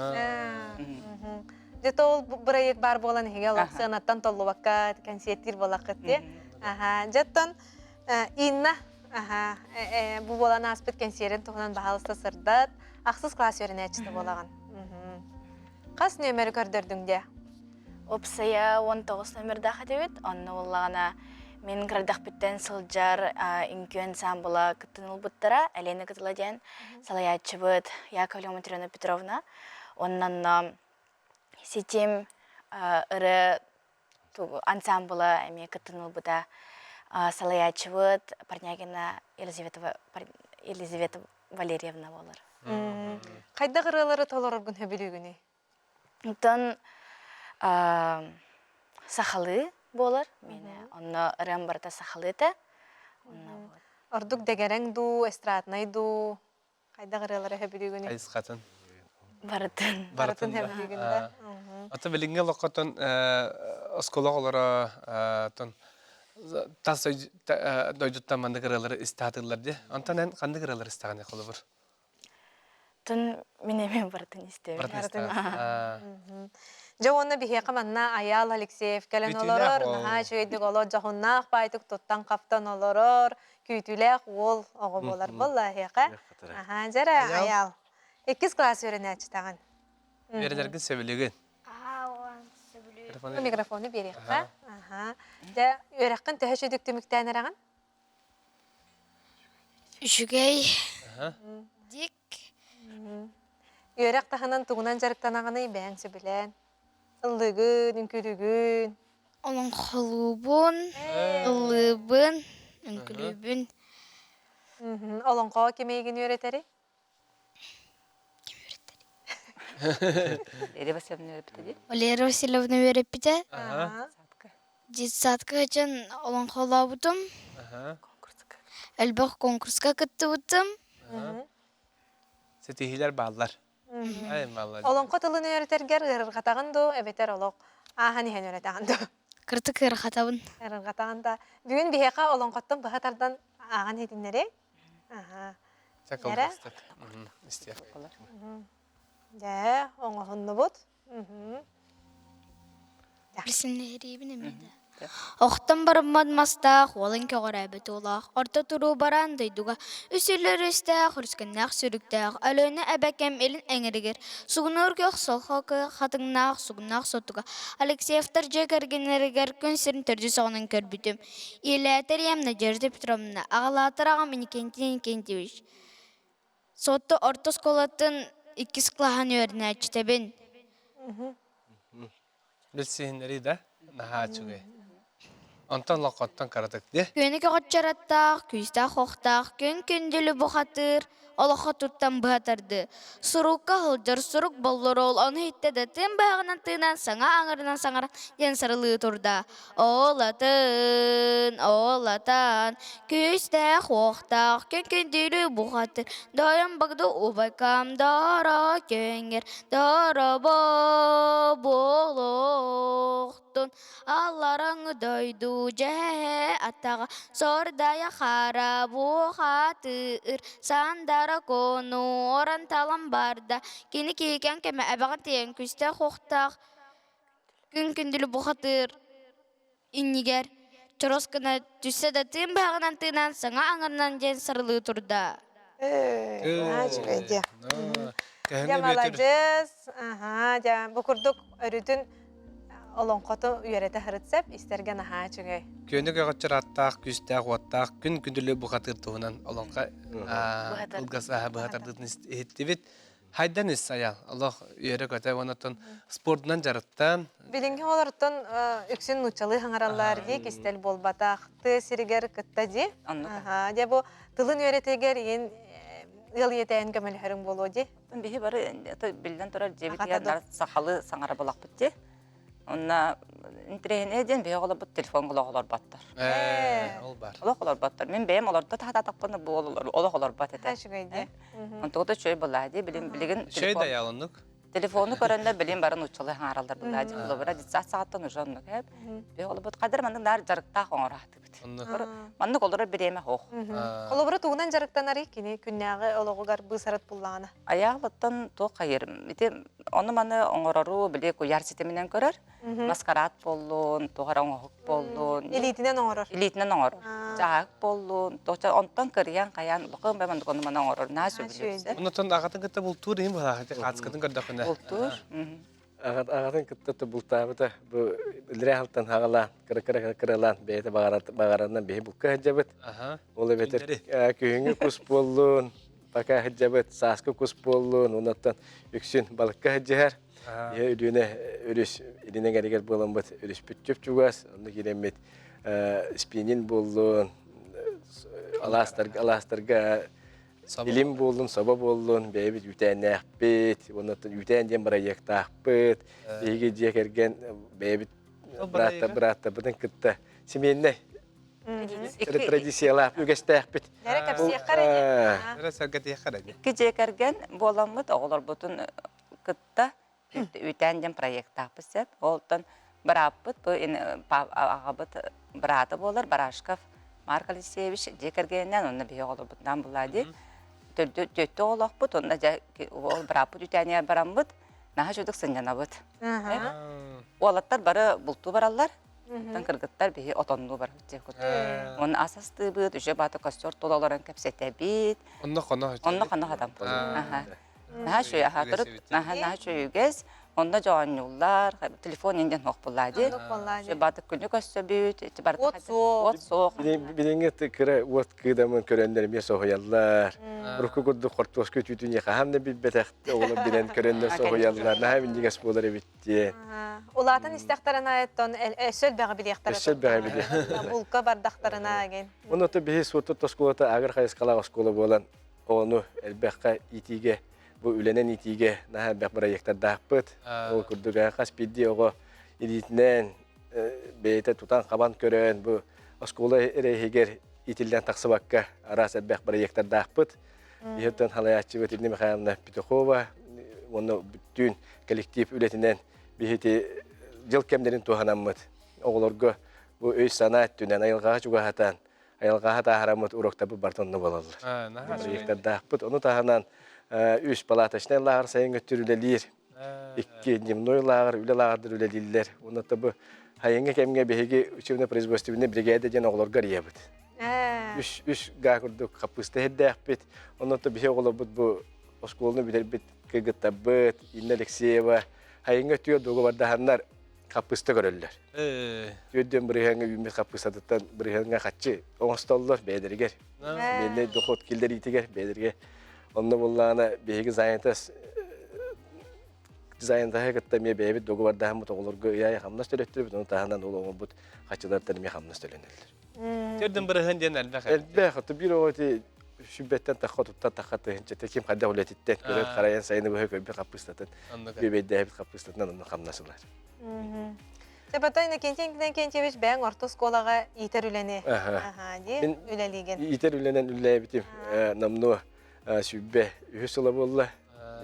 Дьэ ол проект баар буолан иһигэ олох сыанаттан толлубакка кэнсиэртиир буолаххыт дии. Аха, дьэ оттон Инна аха, бу буолан ааспыт кэнсиэрин туһунан баһаалыста сырдат. Ахсыс класс үөрэнээччитэ буолаҕын. Хас нүөмэри көрдөрдүҥ диэ? Уопсайа 19 номердаах этибит. Онно буоллаҕына мин кырдахпыттан сылдьар үҥкүү ансаамбыла кыттын ылбыттара. Елена Кытыла диэн салайааччыбыт Яковлева Матрена Петровна. Оннонно ситим ырыа ансаамбыла эмиэ кыттын ылбыта. Салайааччыбыт Парнягина Елизавета, Елизавета Валерьевна буолар. Хайдах ырыалары толороргун сөбүлүүгүнүй? Онтон сахалыы буолар. Миэнэ онно ырыам барыта сахалыы этэ. Ордук дэгэрэҥ дуу, эстраднай дуу, хайдах ырыалары сөбүлүүгүнүй? Хайысхатын. Барытын. Барытын сөбүлүүгүн да? Ата билиҥҥи олоххотон оскуола оҕолоро тон тас дойдуттан маннык ырыалары истэ сатыыллар дии. Онтон эн ханнык ырыалары истэҕиний холобур? Тун мин эмиэ барытын истэбин. Барытын Дьэ уонна биһиэхэ манна Айаал Алексеев кэлэн олорор, наһаа үчүгэйдик олор дьоһуннаах баайтык туттан-хаптан олорор, күүтүүлээх уол оҕо буолар буолла эһиэхэ. Аһаа, дьэрэ Айаал. Иккис класс үөрэнээччитэҕин. Үөрэнэргин сөбүлүүгүн? Микрофону биэриэххэ. Аһаа. Дьэ, үөрэххин төһө үчүгдүк түмүктээн эрэҕин? Үчүгэй. Дик. Үөрэх таһынан тугунан дьарыктанаҕыный бэйэҥ сөбүлээн? Ыллыгын, үҥкүүлүүгүн? Олоҥхолуубун, ыллыыбын, үҥкүүлүүбүн. Олоҥхоҕо ким эйигин үөрэтэрий? Ким үөрэттэрий? Лера Васильевна үөрэппитэ дии. Валера Васильевна үөрэппитэ. Детсадка сылдьан олоҥхолообутум. Элбэх конкурска кыттыбытым. Ситиһиилэр бааллар. Олоҥхо тылын үөрэтэргэр ыарырҕатаҕын дуу, эбэтэр олох ааһан иһэн үөрэтэҕин дуу? Кырдьык ыарахатабын. Ыарырҕатаҕын да. Бүгүн биһиэхэ олоҥхоттон быһа тардан ааҕан иһитиннэриэҥ. Аха. Чакылбастык. Истиэх. Дьэ, оҥоһуннубут. Билсиннэриибин эмиэ да. Охтон барыммат мастаах, уолан көҕүрээбит уулаах, орто туруу бараан дойдуга үс үллэр үстээх, үрүскэннээх сүрүктээх, Өлүөнэ эбэкэм илин эҥэригэр сугунуур күөх солко хатыҥнаах, сугуннаах сотуга Алексеевтар дьиэ кэргэннэригэр күн сирин төрдүс оҕонон көрбүтүм. Ийэлээтэр ийэм Надежда Петровна, аҕалаатар аҕам Иннокентий Иннокентьевич. Суотту орто оскуолатын иккис кылааһын үөрэнээччитэбин. Билсиһиннэрии да наһаа үчүгэй. Онтон лоҥхоттон кыратык дии. Күөнү көҕөччөр аттаах, күүстээх охтоох, күн күндүлү бухатыыр, олоххо туттан быһа тардыы. Сурукка сылдьар сурук боллоруол ону иһиттэ да тыын быһаҕынан тыынан саҥа аҥарынан саҥаран диэн сарылыы турда. Ол атын, ол атан, күүстээх уохтаах, күн күндүлү бухатыр, дойон багды убайкам доро көҥгер, доробо буолуохтун, аллараҥ дойду дьэһэ атаҕа, сордайа хара бухатыр, сандара кону оран талан барда, кини киһикэн кэмэ эбэҕин тиийэн күүстээх уохтаах, Күн күндүлү бухатыыр иннигэр чорос гына түстэ да тыын быһаҕынан тыынан саҥа аҥарынан диэн сарылыы турда. Үчүгэй дии. Дьэ маладьыас. Аһаа, дьэ бу курдук өрүтүн олоҥхоту үөрэтэ сырытсап истэргэ наһаа үчүгэй. Күөнү көҕөччөр аттаах, күүстээх уоттаах күн күндүлү бухатыыр туһунан олоҥхо ылгас быһа тардыытын иһиттибит. Хайдан ис айал, олох үөрэ-көтө уонна спордунан дьарыктан. Билиҥҥи оҕолортон үксүн нууччалыы хаҥараллар дии кистэл буолбатах. Тыа сиригэр кытта дии. Дьэ бу тылын үөрэтигэр иин ыал ийэтээн көмөлөһөрүҥ буолуо дии. Биһи бары биллэн турар дьиэбитигэр сахалыы саҥара булахпыт дии. Онно интэриэһинэй диэн биһиги олорбут телефон олох олорботтор. Ол бар. Олох олорботтор. Мин бэйэм олордо таһаатахпына бу олох олорбот этэ. Үчүгэй дии. Онтугута үчүгэй буоллаа дии. Билин билигин Үчүгэй да ялыннык. Телефону көрөннөр билин бары нууччалыы хаҥараллар буоллаа дии. Холобура детсад саҕаттан уже оннук эп. Биһиги олорбут хадыр маннык наар дьарыктаах оҥораатыбыт. Маннык олорор бириэмэ суох. Холобура тугунан дьарыктанарый кини күннээҕи олоҕугар быысарат буллаҕына? Айаалыттан туох хайыр ити ону-маны оҥорору били куйаар ситиминэн көрөр. Маскарад буоллун, туох эрэ оҥоһук буоллун. Илиитинэн оҥорор. Илиитинэн оҥорор. Дьааһык буоллун, туох онтон кырыйан хайаан улахан бэ маннык ону-маны оҥорор наһаа сөбүлүүр. Оннотон аҕатын кытта бултуур иһин быһаах хаацкатын көрдөххүнэ. Бултуур. Аҕатын кытта бултаабыта бу илирээ халтан хаҕалаан кыра-кыра кыралаан бэйэтэ баҕаранан биһи булка сылдьабыт. Ол эбэтэр күһүҥҥү кус буоллун, пока сылдьабыт, сааскы кус буоллун, оннуттан үксүн балыкка сылдьыһар. Ийэ Өлүөнэ өрүс илин эҥэригэр буоламмыт өрүспүт чуп-чугас, онно киирэммит спинин буоллун, алаастарга, алаастарга илим буоллун, собо буоллун, бэйэбит үүтээннээхпит, оннуттан үүтээн диэн бырайыактаахпыт. Биһиги дьиэ кэргэн бэйэбит бырааттарбытын кытта семейнэй традициялаах үгэстээхпит. Эрэ кэпсиэххэ эрэ Эрэ сэргэтиэххэ эрэ Икки дьиэ кэргэн буоламмыт оҕолорбутун кытта үүтээн диэн проектаахпыт сөп. Олтон бырааппыт бу аҕабыт быраата буолар Барашков Марк Алексеевич дьиэ кэргэнинэн онно биһиги оҕолорбутунаан булаа дии. Төрдү оҕолоохпут онно дьэ ол бырааппыт үүтээнигэр бараммыт наһаа үчүгдүк сынньанабыт. Уолаттар бары бултуу бараллар. Оттон кыргыттар биһи отоннуу барабыт дьэ курдук. Уонна ас астыыбыт, үчүгэй баата костер тула олорон кэпсэтэбит. Онно хоно Онно хоно хатампыт. Аха. Наһаа үчүгэй аха турут, наһаа наһаа үчүгэй үгэс. Онно дьоонньууллар, телефон инден суох буоллаа дии. Үчүгэй баата күнү көссөбүт, ити барыта Уот суох. Уот суох. Билиҥҥи кыра уот кыыдамын көрөннөр эмиэ соһуйаллар. Урукку курдук хортуоска үтүүтүн хаһан да билбэтэх оҕолор билэн көрөннөр соһуйаллар. Наһаа минньигэс буолар эбит диэн. Улаатан истэхтэрин айыттан өссө элбэҕи билиэхтэрэ. Өссө элбэҕи билиэхтэрэ. Булка бардахтарына аген. Онно биһи Суотту оскуолата агыр хайысхалаах оскуола буолан оҕону элбэххэ иитиигэ, бу үлэнэн иитиигэ наһаа элбэх бырайыактардаахпыт. Ол курдук хас биирдии оҕо илиитинэн бэйэтэ тутан-хабан көрөн бу оскуола эрэ иһигэр иитиллэн тахсыбакка араас элбэх бырайыактардаахпыт. Иһиттэн халайааччыбыт Ирина Михайловна Петухова уонна бүттүүн коллектив үлэтинэн биһити дьыл кэмнэрин туһанаммыт оҕолорго бу өй-санаа өттүнэн айылҕаҕа чугаһатан айылҕаҕа тааһараммыт уроктарбыт барыта онно буолаллар. Бырайыактардаахпыт. Ону таһынан үс палаточнай лааҕыр сайыҥҥы өттүр үлэлиир. Икки дневной лааҕыр, үлэ лааҕырдар үлэлииллэр. Уонна бу сайыҥҥы кэмҥэ биһиги учебно-производственнай бригада диэн оҕолорго арыйабыт. Үс, үс гаа курдук хаппыыста иһирдээхпит. Онон биһи оҕолорбут бу оскуоланы бүтэрбит кыргыттарбыт Инна Алексеева сайыҥҥы өттүгэр дуогабардаһаннар хаппыыста көрөллөр. Түөрдүөн бырыһыаҥҥа үүммүт хаппыыстатыттан бырыһыаҥҥа хаччы оҥостоллор бэйэлэригэр. Семейный доход киллэриитигэр бэйэлэригэр. Онно буоллаҕына биһиги занятас дизайнтаһы кытта эмиэ бэйэбит дуогабардаһаммыт оҕолорго ый хамнас төлөттөрбүт, ону таһынан ол оҥорбут хаччылартан эмиэ хамнас төлөнөллөр. Төрдүн бырыһын диэн элбэх. Элбэх. Ото биир оҕо ити сүбэттэн тахха туттан тахха тыһынчата ким хайдах үлэтиттэн көрөн харайан сайыны быһа көрбүт хаппыыстатын бүөбэйдээбит хаппыыстатынан онно хамнас ылар. Сепатой Иннокентий Иннокентьевич бэйэҥ орто оскуолаҕа иитэр үлэни дии үлэлиигин. Иитэр үлэнэн үлэлээбитим номнуо сүүрбэ үһүс сыла буолла.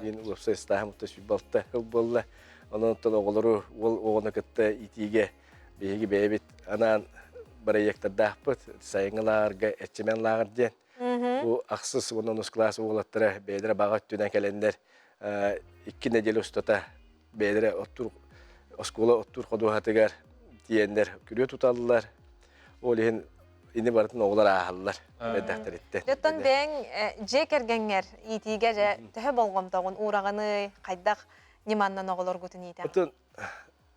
Билигин уопсай ыстааһым 36 сыл буолла. Онон оттон оҕолору уол оҕону кытта иитиигэ биһиги бэйэбит анаан бырайыактардаахпыт. Сайыҥҥы лааҕырга Эрчимэн лааҕыр диэн. Бу ахсыс уонна онус кылаас уолаттара бэйэлэрэ баҕа өттүнэн кэлэннэр икки нэдиэлэ устата бэйэлэрэ оттуур оскуола оттуур ходуһатыгар тиийэннэр күрүө туталлар. Ол иһин ини барытын оҕолор ааһаллар эрдэхтэриттэн. Оттон бэйэҥ дьиэ кэргэҥҥэр иитиигэ дьэ төһө болҕомтоҕун уураҕыный, хайдах ньыманнан оҕолоргутун иитэҕин? Оттон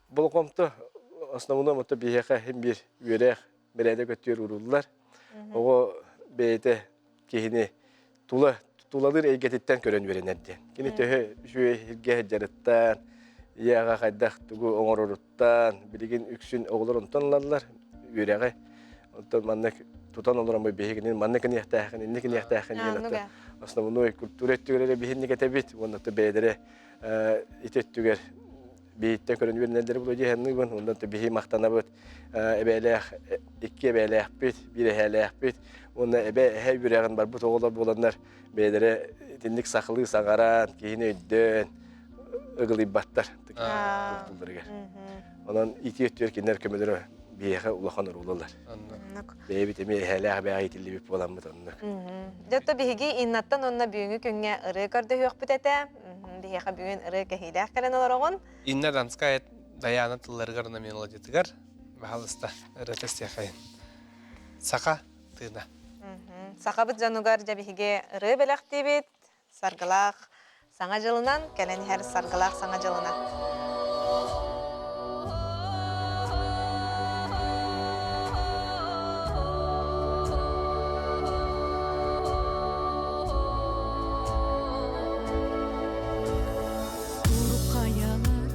болҕомто основном ото биһиэхэ иһин биир үөрэх бэрээдэк өттүгэр ууруллар. Оҕо бэйэтэ киһини тула тулалыыр эйгэтиттэн көрөн үөрэнэр диэн. Кини төһө үчүгэй сиргэ сылдьарыттан, ийэ аҕа хайдах тугу оҥороруттан, билигин үксүн оҕолор онтон ылаллар үөрэҕи. Онтон маннык тутан олорон биһигини маннык гыныахтааххын, инник гыныахтааххын диэн оттон основной культура өттүгэр эрэ биһинник этэбит уонна бэйэлэрэ ити өттүгэр. биһиттэн көрөн үөрэнэллэрэ буолуо дии саныыбын. Онон биһи махтанабыт эбээлээх икки эбээлээхпит, биир эһээлээхпит уонна эбэ эһэ үөрэҕин барбыт оҕолор буоланнар бэйэлэрэ итинник сахалыы саҥаран, киһини өйдөөн ыгылыйбаттар тылларыгар. Онон ити өттүгэр кинилэр көмөлөрө биһиэхэ улахан оруолу ылар. Бэйэбит эмиэ эһээлээх эбээҕэ иитиллибит буоламмыт оннук. Дьэ биһиги Иннаттан уонна бүгүҥҥү күҥҥэ ырыа көрдөһүөхпүт этэ. Биһиэхэ бүгүн ырыа кэһиилээх кэлэн олороҕун. Инна Донская Даяна тылларыгар уонна мелодиятыгар баһалыста ырыата истиэхэйин. Саха тыына. Сахабыт дьонугар дьэ биһиги ырыа бэлэхтиибит. Саргылаах Саҥа дьылынан кэлэн иһэр саргылаах Саҥа дьылынан. Турук хайалар,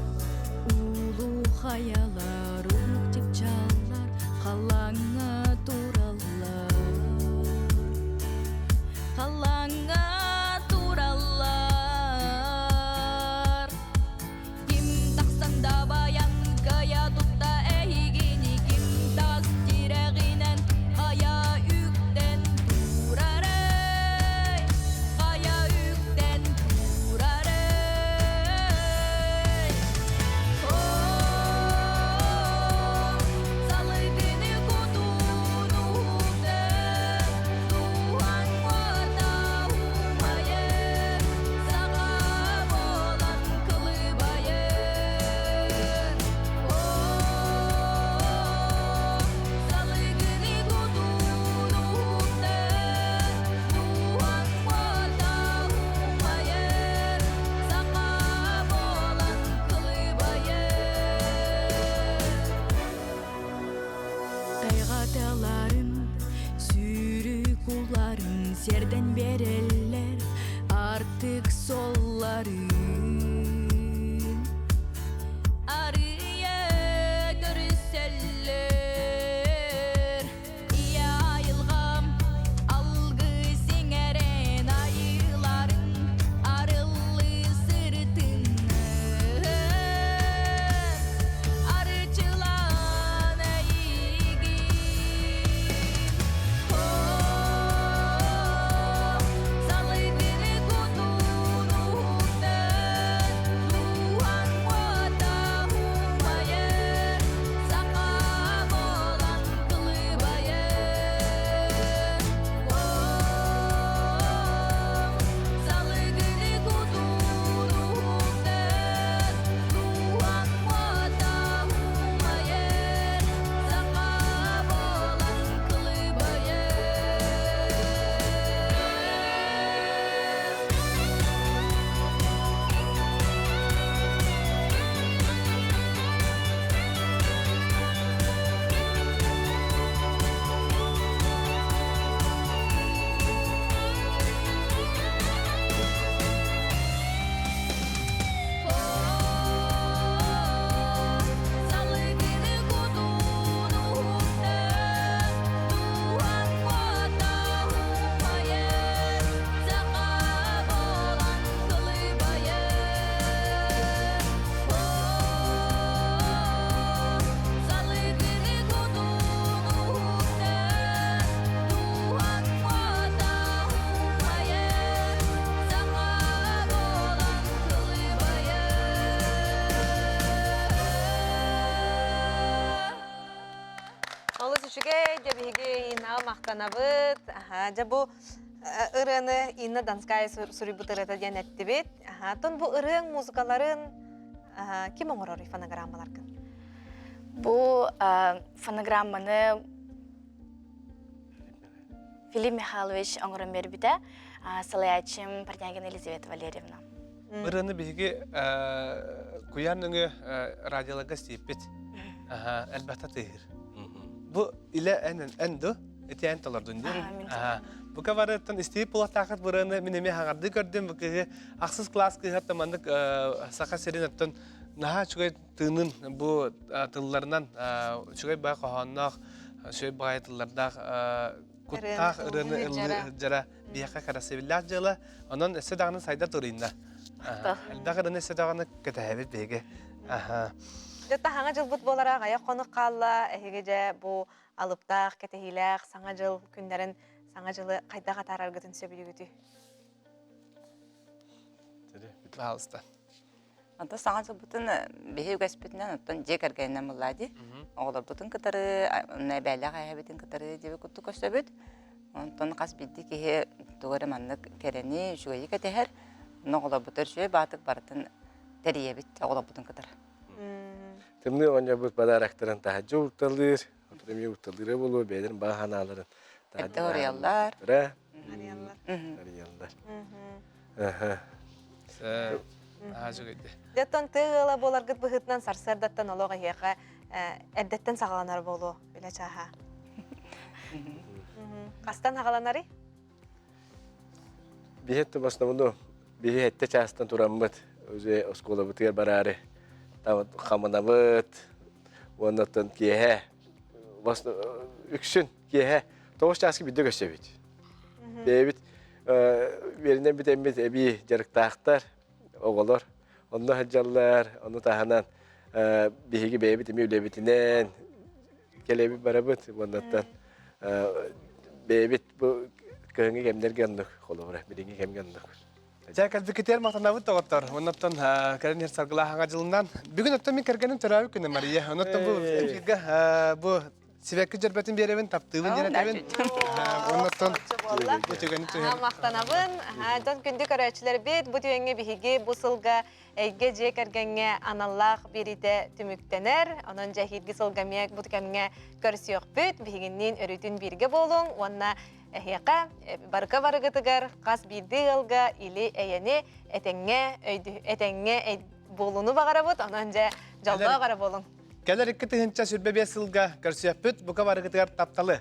улуу хайалар, уһук чыпчааллар халлааҥҥа тураллар. Халлааҥҥа тураллар. Ким тахсан да баян кыайа тутта эһигини ким тас тирэҕинэн хайа үктэн турарый? Хайа үктэн турарый? Салыгыны кутун уһуктар, дууһаҥ уота умайар, саҕа буолан кылыбайар. Салыгыны кутун уһуктар, дууһаҥ уота умайар, саха буолан кылыбайар. Тайҕаталарын, сүүрүк уларын сэрдэн береллер артык солларын. Арыйа көрүсэллэр Ийэ айылҕам алгыс иҥэрэн айыыларын арыллыы сырытыннар. Арычылаан эйигин Салыгыны кутун уһуктар Дууһаҥ уота умайар Саха буолан кылыбайар Салыгыны кутун уһуктар Дууһаҥ уота умайар Саха буолан кылыбайар Салыгыны кутун уһуктар, дууһаҥ уота умайар, саха буолан кылыбайар. Салыгыны кутун уһуктар, дууһаҥ уота умайар, саха буолан кылыбайар. Олус үчүгэй, дьэ биһиги Иннаҕа махтанабыт. Аха, дьэ бу ырыаны Инна Донская суруйбут ырыата диэн эттибит. Аха, тон бу ырыаҥ музыкаларын ким оҥорорый фонограммаларгын? Бу фонограмманы Филипп Михайлович оҥорон биэрбитэ. Салайааччым Портнягина Елизавета Валерьевна. Ырыаны биһиги куйаар нөҥүө радиоларга истииппит. Элбэхтэ тыаһыыр. Бу илэ эн эн ду ити эн толордун дии. Бука барыттан истиип булаттаахыт бырыаны мин эмиэ хаҥардыы көрдүм. Бу кыыһы ахсыс класс кыыһаттан маннык Саха сирин оттон наһаа үчүгэй тыынын бу тылларынан үчүгэй баай хоһоонноох үчүгэй баҕайы тыллардаах куттаах ырыаны ыллыы сылдьара биһиэхэ кэрэхсэбиллээх дьыала. Онон өссө даҕаны сайда турыйна. Элбэх ырыаны өссө даҕаны кэтэһэбит биһиги. Аха. Дьэ саҥа дьылбыт буолара аҕыйах хонук хаалла. Эһиги дьэ бу алыптаах, кэтэһиилээх саҥа дьыл күннэрин, саҥа дьылы хайдах атаараргытын сөбүлүүгүтүй? Пожалуйста. Онтон саҥа дьылбытын биһи үгэспитинэн оттон дьиэ кэргэнинэн буллаа дии. Оҕолорбутун кытары, онно эбээлээх эһэбитин кытары диэби курдук көрсөбүт. Онтон хас биирдии киһи тугу эрэ маннык кэрэни, үчүгэйи кэтэһэр. Онно оҕолорбутугар үчүгэй баатык барытын тэрийэбит оҕолорбутун кытары. Тымныы оҕонньорбут подароктарын таһырдьа уурталыыр, отут эмиэ уурталыыра буолуо, бэйэлэрин баҕа санааларын Эрдэ уруйаллар. Арыйаллар. Арыйаллар. Дьэ, тыа ыала буоларгыт быһыытынан сарсыардаттан олох эһиэхэ эрдэттэн саҕаланар буолуо, үлэ чааһа. Хастан саҕаланарый? Биһи основном биһи этте чаастан тураммыт уже оскуолабытыгар бараары хаманабыт уонна оттон киэһэ үксүн киэһэ тоҕус чааска биирдэ көрсөбүт. Бэйэбит үөрэнэн бүтэммит эбии дьарыктаахтар, оҕолор онно сылдьаллар, ону таһынан биһиги бэйэбит эмиэ үлэбитинэн кэлэбит барабыт уоннаттан бэйэбит бу кыһыҥҥы кэмнэргэ оннук холобура билиҥҥи кэмҥэ оннук. Дьэ, кэлбиккитигэр махтанабыт доҕоттор. Оннуттан кэлин иһэр саргылаах аҥа дьылынан. Бүгүн оттон мин кэргэним төрөөбүт күнэ Мария. Оннуттан бу эфиргэ бу сибэкки дьөрбөтүн биэрэбин, таптыыбын диэн этэбин. Оннуттан бу түгэни түһэн. Махтанабын. Дьон күндү көрөөччүлэрбит, бу түгэҥҥэ биһиги бу сылга эйгэ дьиэ кэргэҥҥэ аналлаах биэриитэ түмүктэнэр. Онон дьэ эһиилги сылга эмиэ бу кэмҥэ көрсүөхпүт. Биһигинниин өрүүтүн бииргэ буолуҥ уонна эһиэхэ барыка барыгытыгар хас биирдии ыалга или эйэни этэҥҥэ этэҥҥэ буолууну баҕарабыт. Онон дьэ дьоллоох эрэ буолуҥ. Кэлэр 2025 сылга көрсүөхпүт. Бука барыгытыгар тапталы.